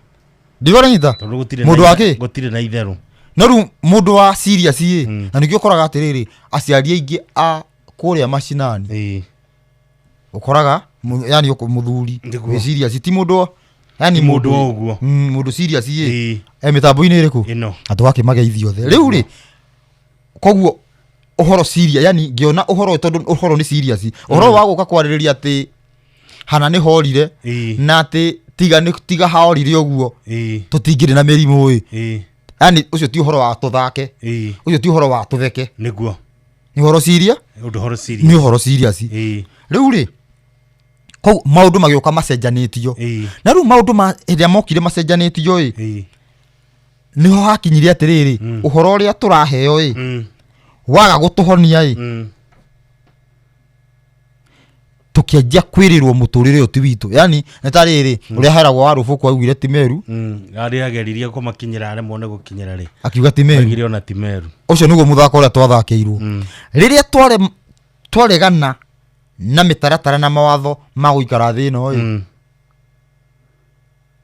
Ndigoranyita. Tondũ gũtirĩ Mũndũ na wa kĩ? Gũtirĩ na itherũ. No rĩu mũndũ wa serious ĩ, na nĩkĩo ũkoraga atĩrĩrĩ, aciari aingĩ a kũrĩa macinani, ũkoraga yani mũthuri Nĩguo. wĩ serious ti mũndũ, yani Ti mũndũ wa ũguo. Mũndũ serious ĩ, e mĩtambo-inĩ ĩrĩkũ? Ĩno. Na tũgakĩmageithia othe. Rĩu rĩ, koguo ũhoro serious, yani ngĩona ũhoro ũyũ tondũ ũhoro nĩ serious, ũhoro wa gũka kwarĩrĩria atĩ hana nĩ horire, na atĩ tiga nĩ tiga haorire ũguo, tũtingĩrĩ na mĩrimũ ĩ. Yani ũcio ti ũhoro wa tũthake, ũcio ti ũhoro wa tũtheke. Nĩguo. Nĩ ũhoro serious? Ũndũ ũhoro serious. Nĩ ũhoro serious. Rĩu rĩ, koguo maũndũ magĩũka macenjanĩtio. Na rĩu maũndũ ma hĩndĩ ĩrĩa mokire macenjanĩtio ĩ, Nĩho hakinyire atĩrĩrĩ, ũhoro ũrĩa tũraheo ĩ, waga gũtũhonia ĩ, tũkĩanjia kwĩrĩrwo mũtũrĩre ũyũ ti witũ. Yani nĩ ta rĩrĩ ũrĩa heragwo wa rũbũkũ augire ti Meru. Arĩa ageririe kũmakinyĩra aremwo nĩ gũkinyĩra rĩ, akiuga ti Meru. Oigire ona ti Meru. Ũcio nĩguo mũthako ũrĩa twathakĩirwo rĩrĩa twaregana na mĩtaratara na mawatho ma gũikara thĩ ĩno ĩ.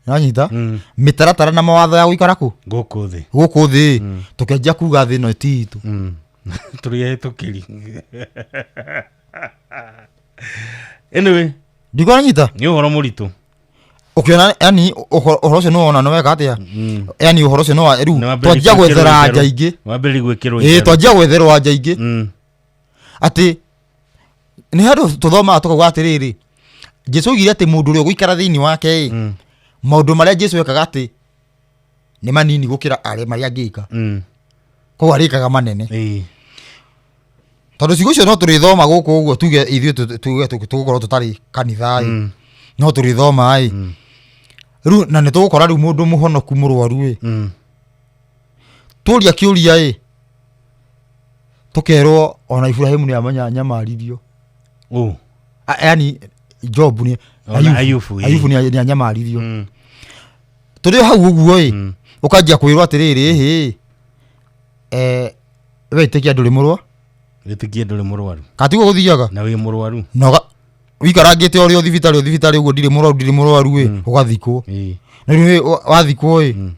Nanyita? Mĩtaratara na mawatho ya gũikara kũ? Gũkũ thĩ. Gũkũ thĩ. Tũkĩanjia kuga thĩ ĩno ti itũ. Tũrĩ ahĩtũkĩri. Anyway, ndikũranyita. Nĩ ũhoro mũritũ. Ũkĩona yani ũhoro ũcio nĩwona nĩ weka atĩa? Yani ũhoro ũcio nĩwa rĩu Nĩwambĩrĩria twanjia gwĩkĩrwo gwethera itherũ. anja ingĩ. Wambĩrĩria gwĩkĩrwo Ĩĩ, itherũ. twanjia gwetherwo anja ingĩ. Atĩ nĩ handũ tũthomaga tũkauga atĩrĩrĩ, Jesu oigire atĩ mũndũ ũrĩa ũgũikara thĩinĩ wake ĩ, maũndũ marĩa Jesu ekaga atĩ nĩ manini gũkĩra arĩa marĩa angĩka. Koguo arĩkaga manene. Tondũ ciugo icio no tũrĩthoma gũkũ ũguo, tuge ithuĩ tuge tũgũkorwo tũtarĩ kanitha ĩ. No tũrĩthoma ĩ. Rĩu na nĩ tũgũkora rĩu mũndũ mũhonoku mũrwaru ĩ. Tũria kĩũria ĩ, tũkerwo ona Ibrahimu nĩ amenya anyamaririo. Yani Job nĩ Ona Ayubu. Ayubu, ĩ. Ayubu nĩ anyamaririo. Tũrĩ o hau ũguo ĩ, ũkanjia kwĩrwo atĩrĩrĩ, ĩhĩ, we ĩtĩkia ndũrĩ mũrwa. Wĩtĩkie ndũrĩ mũrwaru. Kana tiguo gũthiaga? Na wĩ mũrwaru. Na wĩikarangĩte ũrĩ o thibitarĩ, o thibitarĩ ũguo, ndirĩ mũrwaru, ndirĩ mũrwaru ĩ, ũgathikwo. Na rĩu wathikwo ĩ,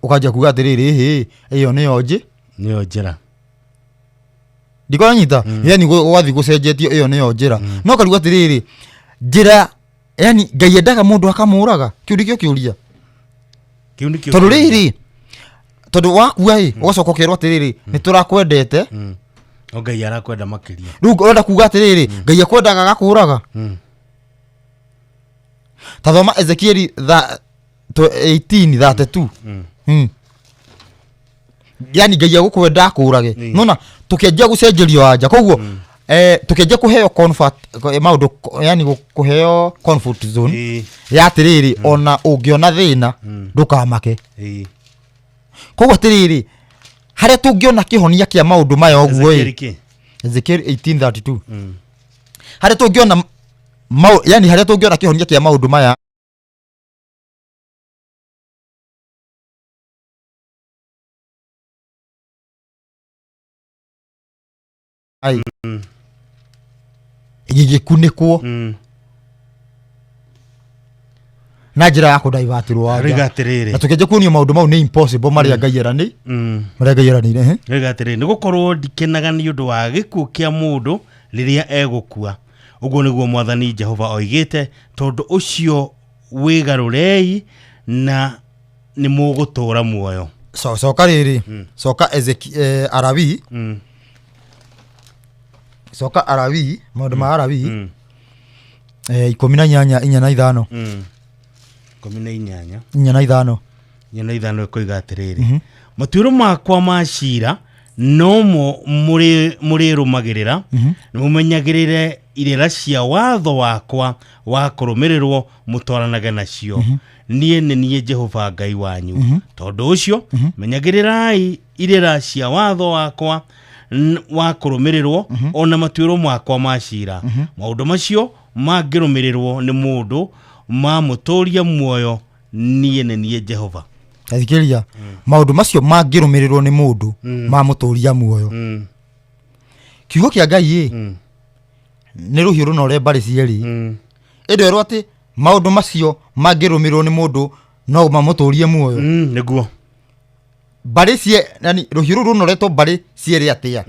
ũkanjia kuga atĩrĩrĩ, ĩhĩ, ĩyo nĩyo Nĩyo njĩra. Ndikũranyita? Yani gũgathiĩ gũcenjetio, ĩyo nĩyo njĩra. No ũkarigwo atĩrĩrĩ, njĩra, yani Ngai endaga mũndũ akamũraga? Kĩu nĩkĩo kĩũria. Kĩu nĩkĩo Tondũ kĩũria. rĩrĩ, tondũ wakua ĩ, ũgacoka ũkerwo atĩrĩrĩ, nĩ tũrakwendete. O Ngai arakwenda makĩria. Rĩu ũrenda kuga atĩrĩrĩ, Ngai akwendaga agakũraga? Ta thoma Ezekieli 18:32. Yani Ngai agũkwenda akũrage. Nona tũkĩanjia gũcenjerio anja. Koguo, tũkĩanjia kũheo comfort, maũndũ, yani kũheo comfort zone. Ya atĩrĩrĩ, ona ũngĩona thĩna, ndũkamake. Koguo atĩrĩrĩ, harĩa tũngĩona kĩhonia kĩa maũndũ maya ũguo ĩ? Ezekiel kĩ? Ezekiel 18:32. Harĩa tũngĩona yani harĩa tũngĩona kĩhonia kĩa maũndũ maya. Ai. Gĩgĩkunĩkwo. Na njĩra ya kũdaivatirwo wanja. Rĩga atĩrĩrĩ. Na tũkĩanjia kuonio maũndũ mau nĩ impossible marĩa Ngai eranĩ-. Marĩa Ngai eranĩire, he? Rĩga atĩrĩrĩ, nĩ gũkorwo ndikenaga nĩ ũndũ wa gĩkuũ kĩa mũndũ rĩrĩa egũkua. Ũguo nĩguo Mwathani Jehova oigĩte, tondũ ũcio wĩgarũrei na nĩ mũgũtũũra muoyo. Coka rĩrĩ, coka Alawii. Coka Alawii, maũndũ ma Alawii. 18, 4 na 5. 18. 4 na 5. 4 na 5 ĩkoiga atĩrĩrĩ. Matuĩro makwa ma cira nomo mũrĩrũmagĩrĩra, mũmenyagĩrĩre irĩra cia watho wakwa wa kũrũmĩrĩrwo mũtwaranage nacio. Niĩ nĩ niĩ Jehova Ngai wanyu. Tondũ ũcio, menyagĩrĩrai irĩra cia watho wakwa wa kũrũmĩrĩrwo, ona matuĩro makwa ma cira. Maũndũ macio mangĩrũmĩrĩrwo nĩ mũndũ mamũtũũria muoyo, niĩ nĩ niĩ Jehova. Thikĩrĩria, maũndũ macio mangĩrũmĩrĩrwo nĩ mũndũ mamũtũũria muoyo. Kiugo kĩa Ngai ĩ, nĩ rũhiũ rũnore mbarĩ cierĩ. Ĩndĩ werwo atĩ maũndũ macio mangĩrũmĩrĩrwo nĩ mũndũ no mamũtũrie muoyo. Nĩguo. Mbarĩ cie, yani rũhiũ rũu rũnoretwo mbarĩ cierĩ atĩa?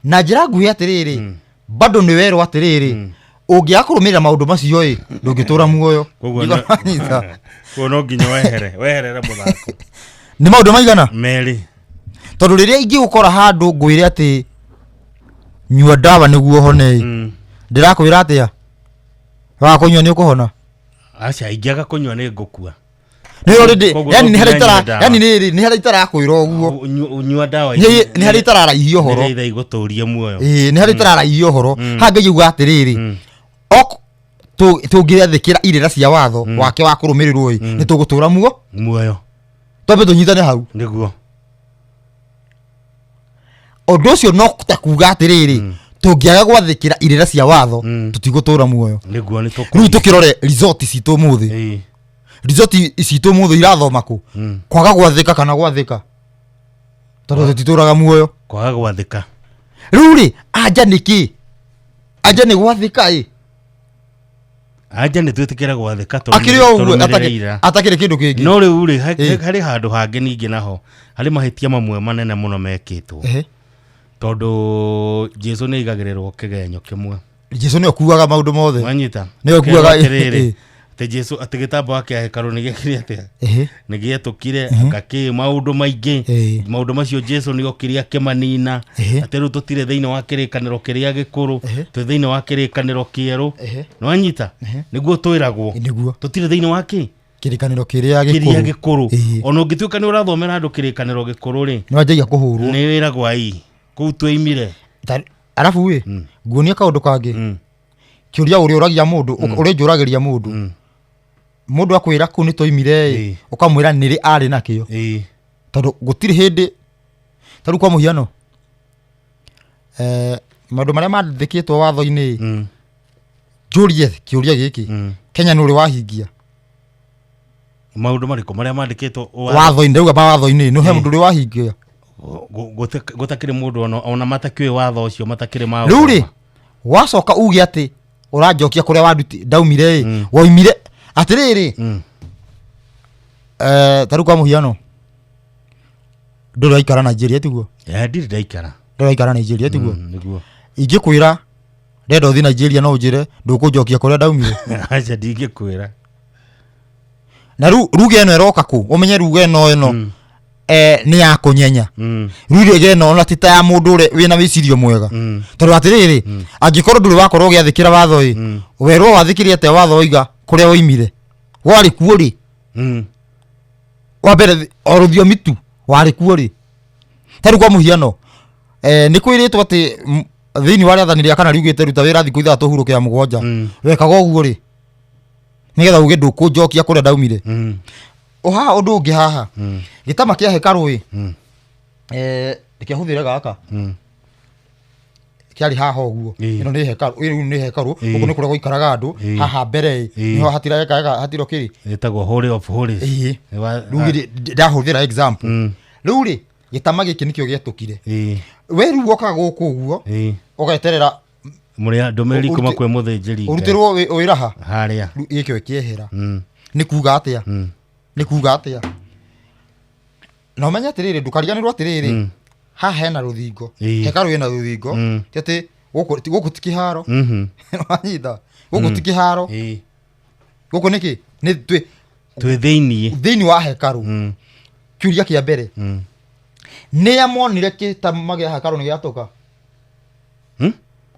Na njĩra nguhĩ atĩrĩrĩ, bado nĩ werwo atĩrĩrĩ, ũngĩaga kũrũmĩrĩra maũndũ macio ĩ, ndũngĩtũra muoyo. Koguo Nĩguo wanyita. Koguo no nginya weherere mũthako. Nĩ maũndũ maigana? Merĩ. Tondũ rĩrĩa ingĩgũkora handũ ngwĩre atĩ nyua ndawa nĩguo ũhone ĩ, ndĩrakwĩra atĩa? Waga kũnyua nĩ ũkũhona? Aca, ingĩaga kũnyua nĩ ngũkua. Nĩ already, Koguo yani no nĩ harĩa nginya itara, nyue ndawa. yani nĩ nĩ harĩa itarakwĩra ũguo. Nyua ndawa Nĩ nĩ harĩa itararaihia ũhoro. Nĩgetha igũtũrie muoyo. Ĩĩ, nĩ harĩa itararaihia ũhoro. Haha Ngai auga atĩrĩrĩ, ok, tũngĩathĩkĩra irĩra cia watho wake wa kũrũmĩrĩrwo ĩ, nĩ tũgũtũra muo. Muoyo. Twambe tũnyitane hau. Nĩguo. Ũndũ ũcio no ta kuga atĩrĩrĩ, tũngĩaga gwathĩkĩra irĩra cia watho, tũtigũtũra muoyo. Nĩguo nĩ Rĩu tũkũ tũkĩrore resort citũ ũmũthĩ. Resort citũ ũmũthĩ irathoma kũ? Kwaga gwathĩka kana gwathĩka, tondũ tũtitũraga muoyo. Kwaga gwathĩka. Rĩu rĩ, anja nĩ kĩ? Anja nĩ gwathĩka ĩ. Anja nĩ twĩtĩkĩre gwathĩka, Akĩrĩ o ũguo tũrũmĩrĩre atakĩrĩ ira. Atakĩrĩ kĩndũ kĩngĩ. No rĩu rĩ, harĩ handũ hangĩ ningĩ naho harĩ mahĩtia mamwe manene mũno mekĩtwo, tondũ Jesu nĩ aigagĩrĩrwo kĩgenyo kĩmwe. Jesu nĩ okuaga maũndũ mothe. Wanyita? Nĩwe Akerwo kuaga. atĩrĩrĩ, atĩ Jesu, atĩ gĩtambaya kĩa hekarũ nĩ gĩekire atĩa? Nĩ gĩetũkire akakĩ maũndũ maingĩ. Maũndũ macio Jesu nĩ okire akĩmanina. Atĩ rĩu tũtirĩ thĩinĩ wa kĩrĩkanĩro kĩrĩa gĩkũrũ, twĩ thĩinĩ wa kĩrĩkanĩro kĩerũ. Nĩwanyita? Nĩguo twĩragwo. Nĩguo. Tũtirĩ thĩinĩ wa kĩ? Kĩrĩkanĩro kĩrĩa kĩrĩa gĩkũrũ. Gĩkũrũ. Ona ũngĩtuĩka nĩ ũrathomera andũ kĩrĩkanĩro gĩkũrũ rĩ, Nĩ wanjagia kũhũrwo. Nĩ wĩragwo ai kũu twĩimire. Arabu ĩ, nguonia kaũndũ kangĩ. Kĩũria ũrĩa ũragia mũndũ, ũrĩa njũragĩria mũndũ, mũndũ akwĩra kũu nĩ twaimire ĩ, ũkamwĩra nĩrĩ arĩ nakĩo? Tondũ gũtirĩ hĩndĩ, ta rĩu kwa mũhiano, maũndũ marĩa mandĩkĩtwo watho-inĩ ĩ, njũrie kĩũria gĩkĩ: Kenya nĩ ũrĩ wahingia? Maũndũ marĩkũ marĩa mandĩkĩtwo? Watho-inĩ, ndauga mawatho-inĩ, nĩ he mũndũ ũrĩ wahingia? Gũtakĩrĩ mũndũ ona matakĩũĩ watho ũcio, matakĩrĩ ma. Rĩu rĩ, wacoka uge atĩ ũranjokia kũrĩa wanduti ndaumire ĩ, woimire atĩrĩrĩ, ta rĩu kwa mũhiano, ndũrĩ waikara Nigeria, tiguo? Ndirĩ ndaikara. Ndũrĩ waikara Nigeria, tiguo? Nĩguo. Ingĩkwĩra ndenda ũthiĩ Nigeria, no ũnjĩre ndũkũnjokia kũrĩa ndaumire? Aca, ndingĩkwĩra. Na rĩu ruga ĩno ĩroka kũ? Ũmenye ruga ĩno nĩ ya kũnyenya. Ruga ĩno ona ti ta ya mũndũ ũrĩa wĩna wĩcirio mwega, tondũ atĩrĩrĩ, angĩkorwo ndũrĩ wakorwo ũgĩathĩkĩra watho ĩ, werwo wathĩkĩre atĩa watho woiga kũrĩa woimire warĩ kuo rĩ? Wa mbere, o rũthiomi tu warĩ kuo rĩ? Ta rĩu kwa mũhiano, nĩ kwĩrĩtwo atĩ thĩinĩ wa rĩathani rĩa kana riugĩte ruta wĩra thikũ 6, hurũke ya 7. Wekaga ũguo rĩ, nĩgetha uge ndũkũnjokia kũrĩa ndaumire? O haha ũndũ ũngĩ haha, gĩtama kĩa hekarũ ĩ, reke hũthĩre gaka. Kĩarĩ haha ũguo. Ĩno nĩ hekarũ, ĩno nĩ hekarũ. Gũkũ nĩ kũrĩa gũikaraga andũ. Haha mbere ĩ, nĩho hatira hatiro kĩrĩ. Ĩtagwo Holy of Holies. Rĩu ndahũthĩra example. Rĩu rĩ, gĩtama gĩkĩ nĩkĩo gĩetũkire. We rĩu wokaga gũkũ ũguo, ũgeterera Mũrĩa ndũmĩrĩri kuma kwĩ mũthĩnjĩri Ngai. Ũrutĩrwo wĩra ha? Harĩa. Rĩu gĩkĩo kĩehera. Nĩ kuga atĩa? Nĩ kuga atĩa? Na ũmenye atĩrĩrĩ, ndũkariganĩrwo atĩrĩrĩ, haha hena rũthingo. Hekarũ ĩna rũthingo. Ti atĩ gũkũ ti kĩharo. Wanyita? Gũkũ ti kĩharo. Gũkũ nĩkĩ nĩ twĩ Twĩ thĩiniĩ. Thĩinĩ wa hekarũ. Kĩũria kĩa mbere, nĩa monire gĩtama gĩa hekarũ nĩ gĩatũka?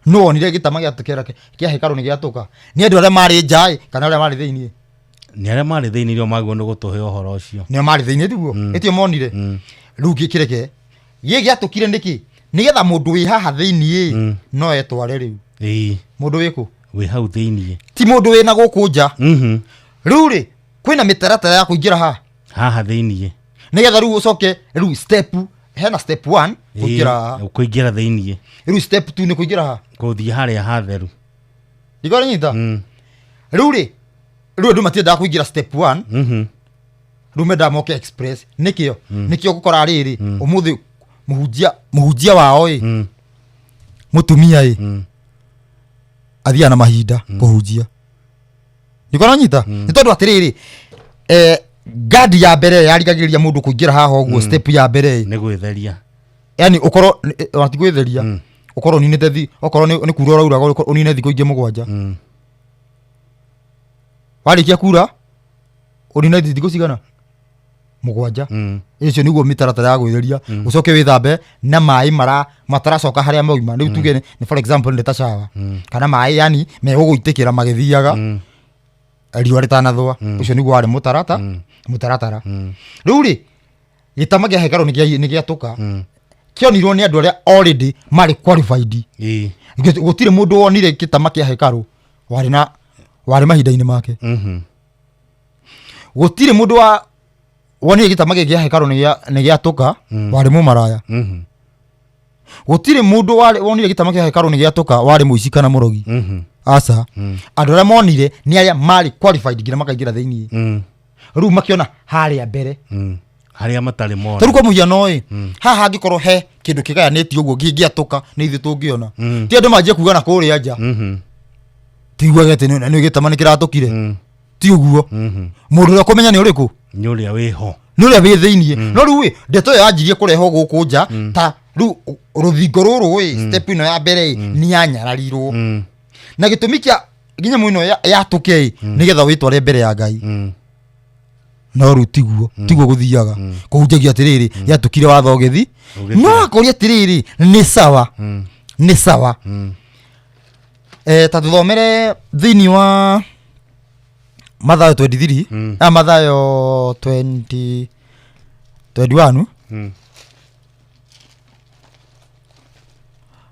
Nũ wonire gĩtama kĩa hekarũ nĩ gĩatũka? Nĩ andũ arĩa marĩ nja ĩ, kana arĩa marĩ thĩinĩ? Nĩ arĩa marĩ thĩinĩ nĩo magĩrĩirwo nĩ gũtũhe ũhoro ũcio. Nĩo marĩ thĩinĩ, tiguo? Ĩtio monire. Rĩu kĩreke gĩ gĩatũkire nĩkĩ? Nĩgetha mũndũ wĩ haha thĩinĩ ĩ, no etware rĩu. Mũndũ wĩkũ? Wĩ hau thĩiniĩ. Ti mũndũ wĩna gũkũ nja. Rĩu rĩ, kwĩna mĩtaratara ya kũingĩra haha. Haha thĩiniĩ. Nĩgetha rĩu ũcoke rĩu step, hena step 1 kũingĩra haha. Kũingĩra thĩiniĩ. Rĩu step 2 nĩ kũingĩra haha. Kũthiĩ harĩa hatheru. Ndikũranyita. Rĩu rĩ, rĩu andũ matiendaga kũingĩra step 1. Rĩu mendaga moke express. Nĩkĩo gũkora rĩrĩ, ũmũthĩ mũhunjia wao ĩ, mũtumia ĩ, athiaga na mahinda kũhunjia. Ndikũranyita? Nĩ tondũ atĩrĩrĩ, gadi ya mbere yarigagĩrĩria mũndũ kũingĩra haha ũguo, step ya mbere ĩ, Nĩ gwĩtheria. Yani ũkorwo ona ti gwĩtheria, ũkorwo ũninĩte okorwo nĩ kura ũrauraga, ũnine thikũ ingĩ 7. Warĩkia kura, ũnine thikũ cigana? 7. Icio nĩguo mĩtaratara ya gwĩtheria. Ũcoke wĩthambe na maĩ mara mataracoka harĩa mauma. Rĩu tuge nĩ for example nĩ ta shower, kana maĩ yani megũgũitĩkĩra magĩthiaga, riũa rĩtanathũa. Ũcio nĩguo warĩ mũtaratara. Rĩu rĩ, gĩtama kĩa hekarũ nĩ gĩatũka, kĩonirwo nĩ andũ arĩa already marĩ qualified. Gũtirĩ mũndũ wonire gĩtama kĩa hekarũ warĩ na warĩ mahinda-inĩ make. Gũtirĩ mũndũ wa wonire gĩtama gĩkĩ kĩa hekarũ nĩ gĩatũka warĩ mũmaraya. Gũtirĩ mũndũ warĩ wonire gĩtama kĩa hekarũ nĩ gĩatũka warĩ mũici kana mũrogi. Aca. Andũ arĩa monire nĩ arĩa marĩ qualified nginya makaingĩra thĩinĩ. Rĩu makĩona harĩa mbere. Harĩa matarĩ mona. Tarĩu kwa mũhiano ĩ, haha hangĩkorwo he kĩndũ kĩgayanĩtio ũguo kĩngĩatũka nĩ ithuĩ tũngĩona. Ti andũ manjie kuga na kũrĩa nja. Tiguage atĩ nĩ gĩtama nĩ kĩratũkire. Ti ũguo. Mũndũ ũrĩa ũkũmenya nĩ ũrĩkũ? Nĩ ũrĩa wĩho. Nĩ ũrĩa wĩ thĩiniĩ. No rĩu ĩ, ndeto ĩyo yanjirie kũrehwo gũkũ nja ta rĩu rũthingo rũrũ ĩ, step ĩno ya mbere ĩ, nĩ yanyararirwo. Na gĩtũmi kĩa nginya mũno yatũke ĩ, nĩgetha wĩtware mbere ya Ngai. No rĩu tiguo, tiguo gũthiaga. Kũhunjagia atĩrĩrĩ, yatũkire watho ũgĩthi. Ũgĩthira. No akoria atĩrĩrĩ, nĩ sawa. Nĩ sawa. Ta tũthomere thĩinĩ wa Mathayo 23, Mathayo 20, 21.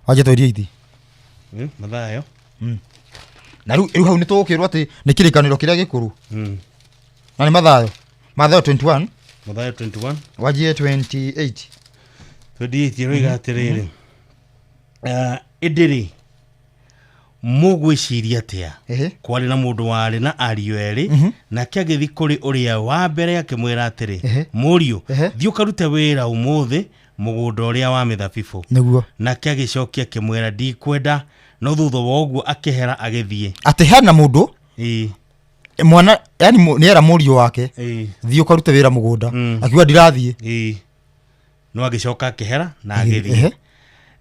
Wanje 28. Mathayo. Na rĩu hau nĩ tũgũkĩrwo atĩ nĩ kĩrĩkanĩro kĩrĩa gĩkũrũ. Na nĩ Mathayo. Mathayo 21. Mathayo 21. Wanjie 28. 28 ĩroiga atĩrĩrĩ. Ĩndĩ rĩ, mũgwĩciria atĩa? Kwarĩ na mũndũ warĩ na ariũ erĩ, nake agĩthiĩ kũrĩ ũrĩa wa mbere akĩmwĩra atĩrĩ, Mũriũ, thiĩ ũkarute wĩra ũmũthĩ mũgũnda ũrĩa wa mĩthabibũ. Nĩguo. Nake agĩcokia akĩmwĩra, Ndikwenda, no thutha wa ũguo akĩhera agĩthiĩ. Atĩ hena mũndũ, mwana, yani nĩera mũriũ wake, thiĩ ũkarute wĩra mũgũnda. Akiuga ndirathiĩ. No agĩcoka akĩhera na agĩthiĩ.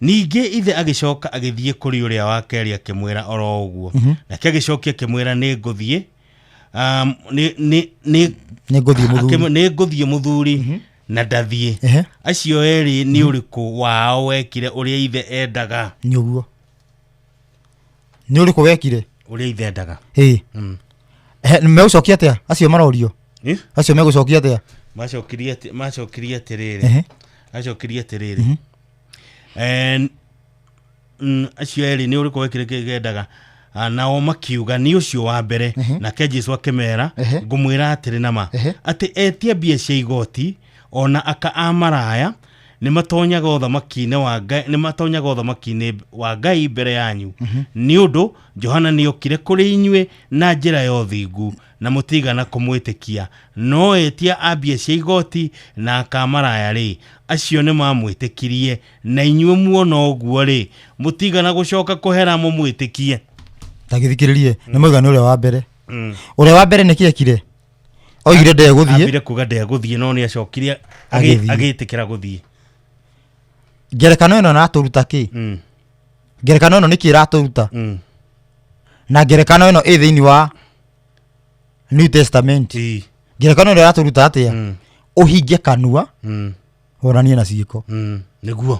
Ningĩ ithe agĩcoka agĩthiĩ kũrĩ ũrĩa wa kerĩ akĩmwĩra oro ũguo. Nake agĩcokia akĩmwĩra, nĩ ngũthiĩ. Nĩ ngũthiĩ mũthuri. Nĩ ngũthiĩ mũthuri na ndathiĩ. Acio erĩ nĩ ũrĩkũ wao wekire ũrĩa ithe endaga? Nĩ ũguo. Nĩ ũrĩkũ wekire? Ũrĩa ithe endaga. Megũcokia atĩa? Acio marorio. Acio megũcokia atĩa? Macokirie atĩ, macokirie atĩrĩrĩ. Acokirie atĩrĩrĩ. Acio erĩ nĩ ũrĩkũ wekire kĩrĩa endaga? Nao makiuga nĩ ũcio wa mbere. Nake Jesu akĩmera, ngũmwĩra atĩrĩ na ma, atĩ etia mbia cia igoti ona aka a maraya nĩ matonyaga ũthamaki-inĩ wa Ngai, nĩ matonyaga ũthamaki-inĩ wa Ngai mbere yanyu. Nĩ ũndũ Johana nĩ okire kũrĩ inyuĩ na njĩra ya ũthingu, na mũtiigana kũmwĩtĩkia, no etia a mbia cia igoti na aka a maraya rĩ, acio nĩ maamwĩtĩkirie, na inyuĩ muona ũguo rĩ, mũtiigana gũcoka kũhera mũmwĩtĩkie. Ta gĩthikĩrĩrie, nĩ moiga nĩ ũrĩa wa mbere. Ũrĩa wa mbere nĩkĩ ekire? Oigire ndegũthiĩ. Ambire kuga ndegũthiĩ, no nĩ acokire Agĩthiĩ. agĩtĩkĩra gũthiĩ. Ngerekano ĩno ĩratũruta kĩ? Ngerekano ĩno nĩkĩ ĩratũruta? Na ngerekano ĩno ĩ thĩinĩ wa New Testament. Ngerekano ĩno ĩratũruta atĩa? Ũhinge kanua, wonanie na ciĩko. Nĩguo.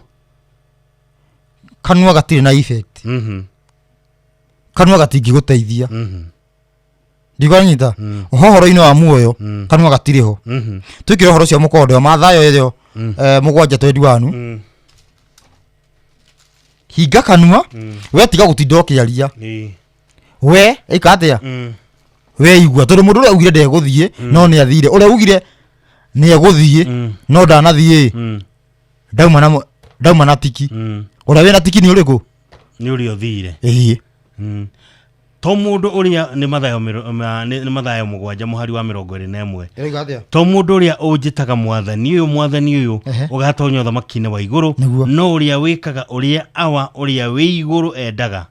Kanua gatirĩ na effect. Kanua gatingĩgũteithia. Ndigwanyita. Oho ũhoro-inĩ wa muoyo, kanua gatirĩ ho. Twĩkĩre ũhoro ũcio mũkonde wa Mathayo ĩyo, mũgwanja twendi wanu. Hinga kanua, we tiga gũtinda ũkĩaria. We ĩka atĩa? We igua, tondũ mũndũ ũrĩa ugire ndegũthiĩ, no nĩ athire. Ũrĩa ugire nĩ egũthiĩ, no ndanathiĩ. Ndauma na ndauma na tiki. Ũrĩa wĩna tiki nĩ ũrĩkũ? Nĩ ũrĩa ũthire. To mũndũ ũrĩa nĩ Mathayo nĩ Mathayo mũgwanja mũhari wa mĩrongo ĩrĩ na ĩmwe. Ĩroiga atĩa? To mũndũ ũrĩa ũnjĩtaga mwathani ũyũ, mwathani ũyũ, ũgatonya ũthamaki-inĩ wa igũrũ, no ũrĩa wĩkaga ũrĩa Awa ũrĩa wĩ igũrũ endaga.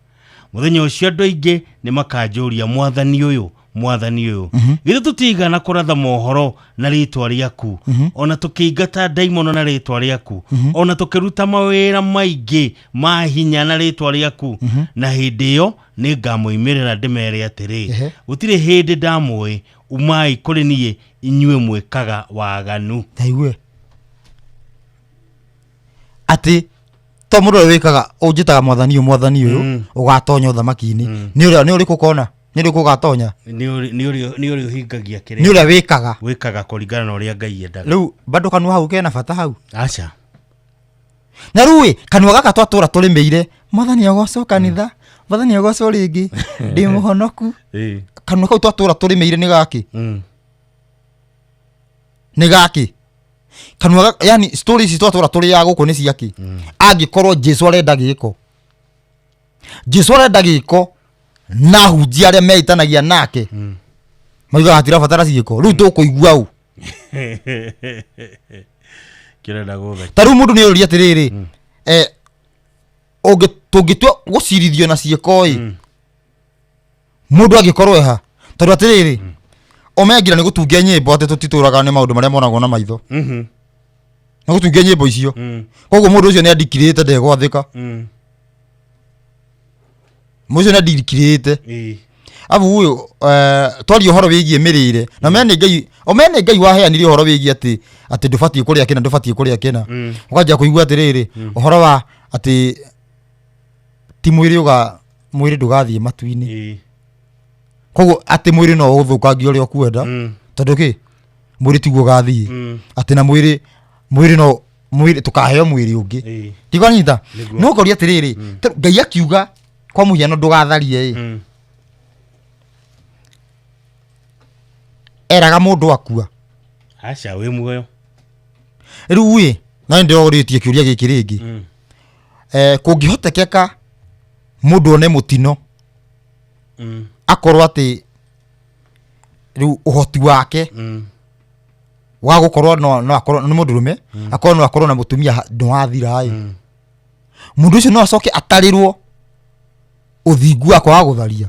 Mũthenya ũcio andũ aingĩ nĩ makanjũria, mwathani ũyũ, mwathani ũyũ, githĩ tũtiigana kũratha mohoro na rĩtwa rĩaku, ona tũkĩingata ndaimono na rĩtwa rĩaku, ona tũkĩruta mawĩra maingĩ ma hinya na rĩtwa rĩaku? Na hĩndĩ ĩyo nĩ ngamoimĩrĩra ndĩmere atĩrĩ, gũtirĩ hĩndĩ ndamũĩ, umai kũrĩ niĩ inyuĩ mwĩkaga waganu. Taigue atĩ to mũndũ ũrĩa wĩkaga ũnjĩtaga mwathani ũyũ, mwathani ũyũ, ũgatonya ũthamaki-inĩ. Nĩ ũrĩa, nĩ ũrĩkũ ũkona? Nĩ ũrĩkũ ũgatonya? Nĩ ũrĩa ũhingagia kĩrĩa Nĩ ũrĩa wĩkaga. Wĩkaga kũringana na ũrĩa Ngai endaga. Rĩu bado kanua hau kena bata hau. Aca. Na rĩu ĩ, kanua gaka twatũra tũrĩmĩire, mwathani agocwo kanitha, mwathani agocwo rĩngĩ, ndĩ mũhonoku. Kanua kau twatũra tũrĩmĩire nĩ gakĩ? Nĩ gakĩ? Kanua yani story ici twatũra tũrĩaga gũkũ nĩ ciakĩ? Angĩkorwo Jesu arenda gĩko, Jesu arenda gĩko, na ahunjia arĩa meitanagia nake maugaga hatirabatara ciĩko, rĩu tũkũigua ũ? Kĩrenda gũtheka. Ta rĩu mũndũ nĩ ũria atĩrĩrĩ, tũngĩtua gũcirithio na ciĩko ĩ, mũndũ angĩkorwo eha? Tondũ atĩrĩrĩ, omengira nĩ gũtungia nyĩmbo atĩ tũtitũraga nĩ maũndũ marĩa monagwo na maitho, nĩ gũtungia nyĩmbo icio. Koguo mũndũ ũcio nĩ andikirĩte ndegwathĩka. Mũndũ ũcio nĩ andikirĩte. Abu ũyũ, twaria ũhoro wĩgiĩ mĩrĩre na mene Ngai, omene Ngai waheanire ũhoro wĩgiĩ atĩ ndũbatiĩ kũrĩa kĩna, ndũbatiĩ kũrĩa kĩna. Ũkanjia kũigua atĩrĩrĩ, ũhoro wa atĩ ti mwĩrĩ ũga mwĩrĩ ndũgathiĩ matu-inĩ. Koguo atĩ mwĩrĩ no ũthũkangie ũrĩa ũkwenda, tondũ kĩ mwĩrĩ tiguo ũgathiĩ. Atĩ na mwĩrĩ, mwĩrĩ no mwĩrĩ tũkaheo mwĩrĩ ũngĩ. Ndigwanyita. Nĩguo. No ũkoria atĩrĩrĩ, Ngai akiuga kwa mũhiano ndũgatharie ĩ, eraga mũndũ akua? Aca, wĩ muoyo. Rĩu ĩ, na nĩ ndĩrorĩtie kĩũria gĩkĩ rĩngĩ. Kũngĩhotekeka mũndũ one mũtino, akorwo atĩ rĩu ũhoti wake wa gũkorwo no akorwo nĩ mũndũrũme, akorwo no akorwo na mũtumia ndũwathira ĩ, mũndũ ũcio no acoke atarĩrwo ũthingu wa kwaga gũtharia?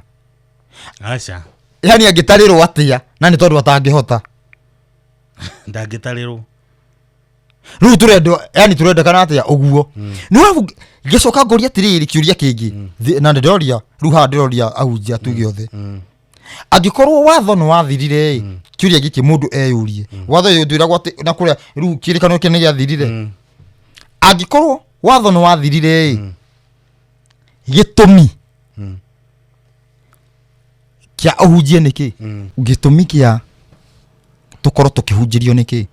Aca. Yani angĩtarĩrwo atĩa na nĩ tondũ atangĩhota? Ndangĩtarĩrwo. Rĩu tũrendwo, yani tũrendekana atĩa ũguo? Nĩ ũrabu ngĩcoka ngũria atĩrĩrĩ, kĩũria kĩngĩ. Na ndĩroria rĩu haha, ndĩroria ahunjia tuge othe, angĩkorwo watho nĩ wathirire ĩ, kĩũria gĩkĩ mũndũ eyũrie, watho ũyũ ndwĩragwo atĩ na kũrĩa rĩu kĩrĩkanĩro kĩnene gĩathirire. Angĩkorwo watho nĩ wathirire ĩ, gĩtũmi kĩa ũhunjie nĩkĩ? Gĩtũmi kĩa tũkorwo tũkĩhunjĩrio nĩkĩ?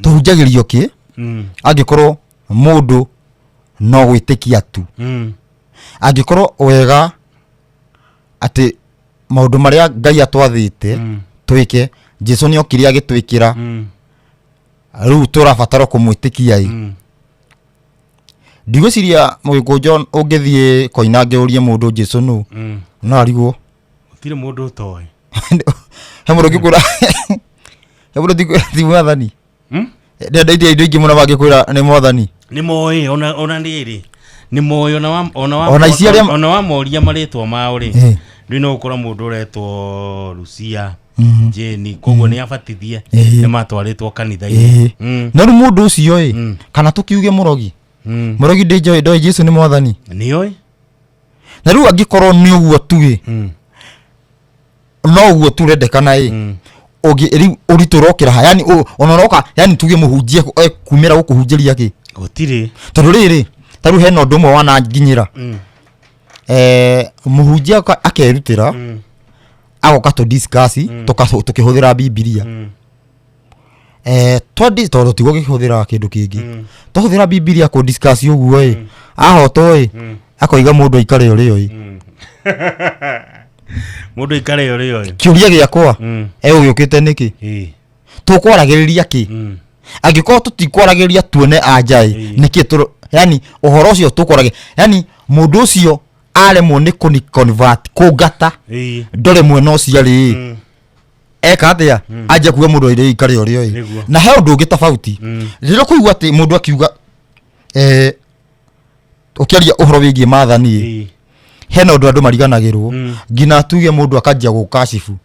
Tũhunjagĩrio kĩ angĩkorwo mũndũ no gwĩtĩkia tu? Angĩkorwo wega atĩ maũndũ marĩa Ngai atwathĩte twĩke, Jesu nĩ okire agĩtwĩkĩra, rĩu tũrabatara kũmwĩtĩkia ĩ. Ndigwĩciria mũgĩkũnjo ũngĩthiĩ Koinange ũrie mũndũ Jesu nũ, no arigwo. Gũtirĩ mũndũ ũtoĩ. He mũndũ ũngĩkwĩra, he mũndũ ũngĩkwĩra ti mwathani? Ndenda indo indo ingĩ mũno mangĩkwĩra nĩ mwathani. Nĩ moĩ, ona rĩrĩ nĩ moĩ, ona wa ona wa Ona ici arĩa- ona wamoria marĩtwa mao rĩ, rĩu no gũkora mũndũ ũretwo Lucia, Jane, koguo nĩ abatithie, nĩ matwarĩtwo kanitha-inĩ. No rĩu mũndũ ũcio ĩ, kana tũkiuge mũrogi, mũrogi ndĩnjoĩ ndoĩ Jesu nĩ mwathani? Nĩoĩ. Na rĩu angĩkorwo nĩ ũguo tu ĩ, no ũguo tu ũrendekana ĩ, ũngĩ rĩu ũritũ ũrokĩra ha? Yani ona ũroka, yani tuge mũhunjia ekumĩra gũkũhunjĩria kĩ? Gũtirĩ. Tondũ rĩrĩ, ta rĩu hena ũndũ ũmwe wananginyĩra. Mũhunjia akerutĩra, agoka tũ discuss tũkĩhũthĩra Bibilia. Twandi tondũ tiguo gĩkĩhũthĩra kĩndũ kĩngĩ, twahũthĩra Bibilia kũ discuss ũguo ĩ, ahotwo ĩ, akoiga mũndũ aikare ũrĩa ĩ. Mũndũ aikare ũrĩa ũĩ. Kĩũria gĩakwa, egũgĩũkĩte nĩkĩ? Tũkwaragĩrĩria kĩ? Angĩkorwo tũtikwaragĩrĩria tuone anja ĩ, nĩkĩ tũro yani ũhoro ũcio tũkwaragĩrĩria, yani mũndũ ũcio aremwo nĩ kũni convert kũngata, ndore mwena ũcio arĩ ĩ, eka atĩa? Anjia kuga mũndũ aire ikare ũrĩa ĩ. Nĩguo. Na he ũndũ ũngĩ tofauti rĩrĩa ũkũigua atĩ mũndũ akiuga, ũkĩaria ũhoro wĩgiĩ maathani ĩ, hena ũndũ andũ mariganagĩrwo, nginya tuge mũndũ akanjia gũkacibu.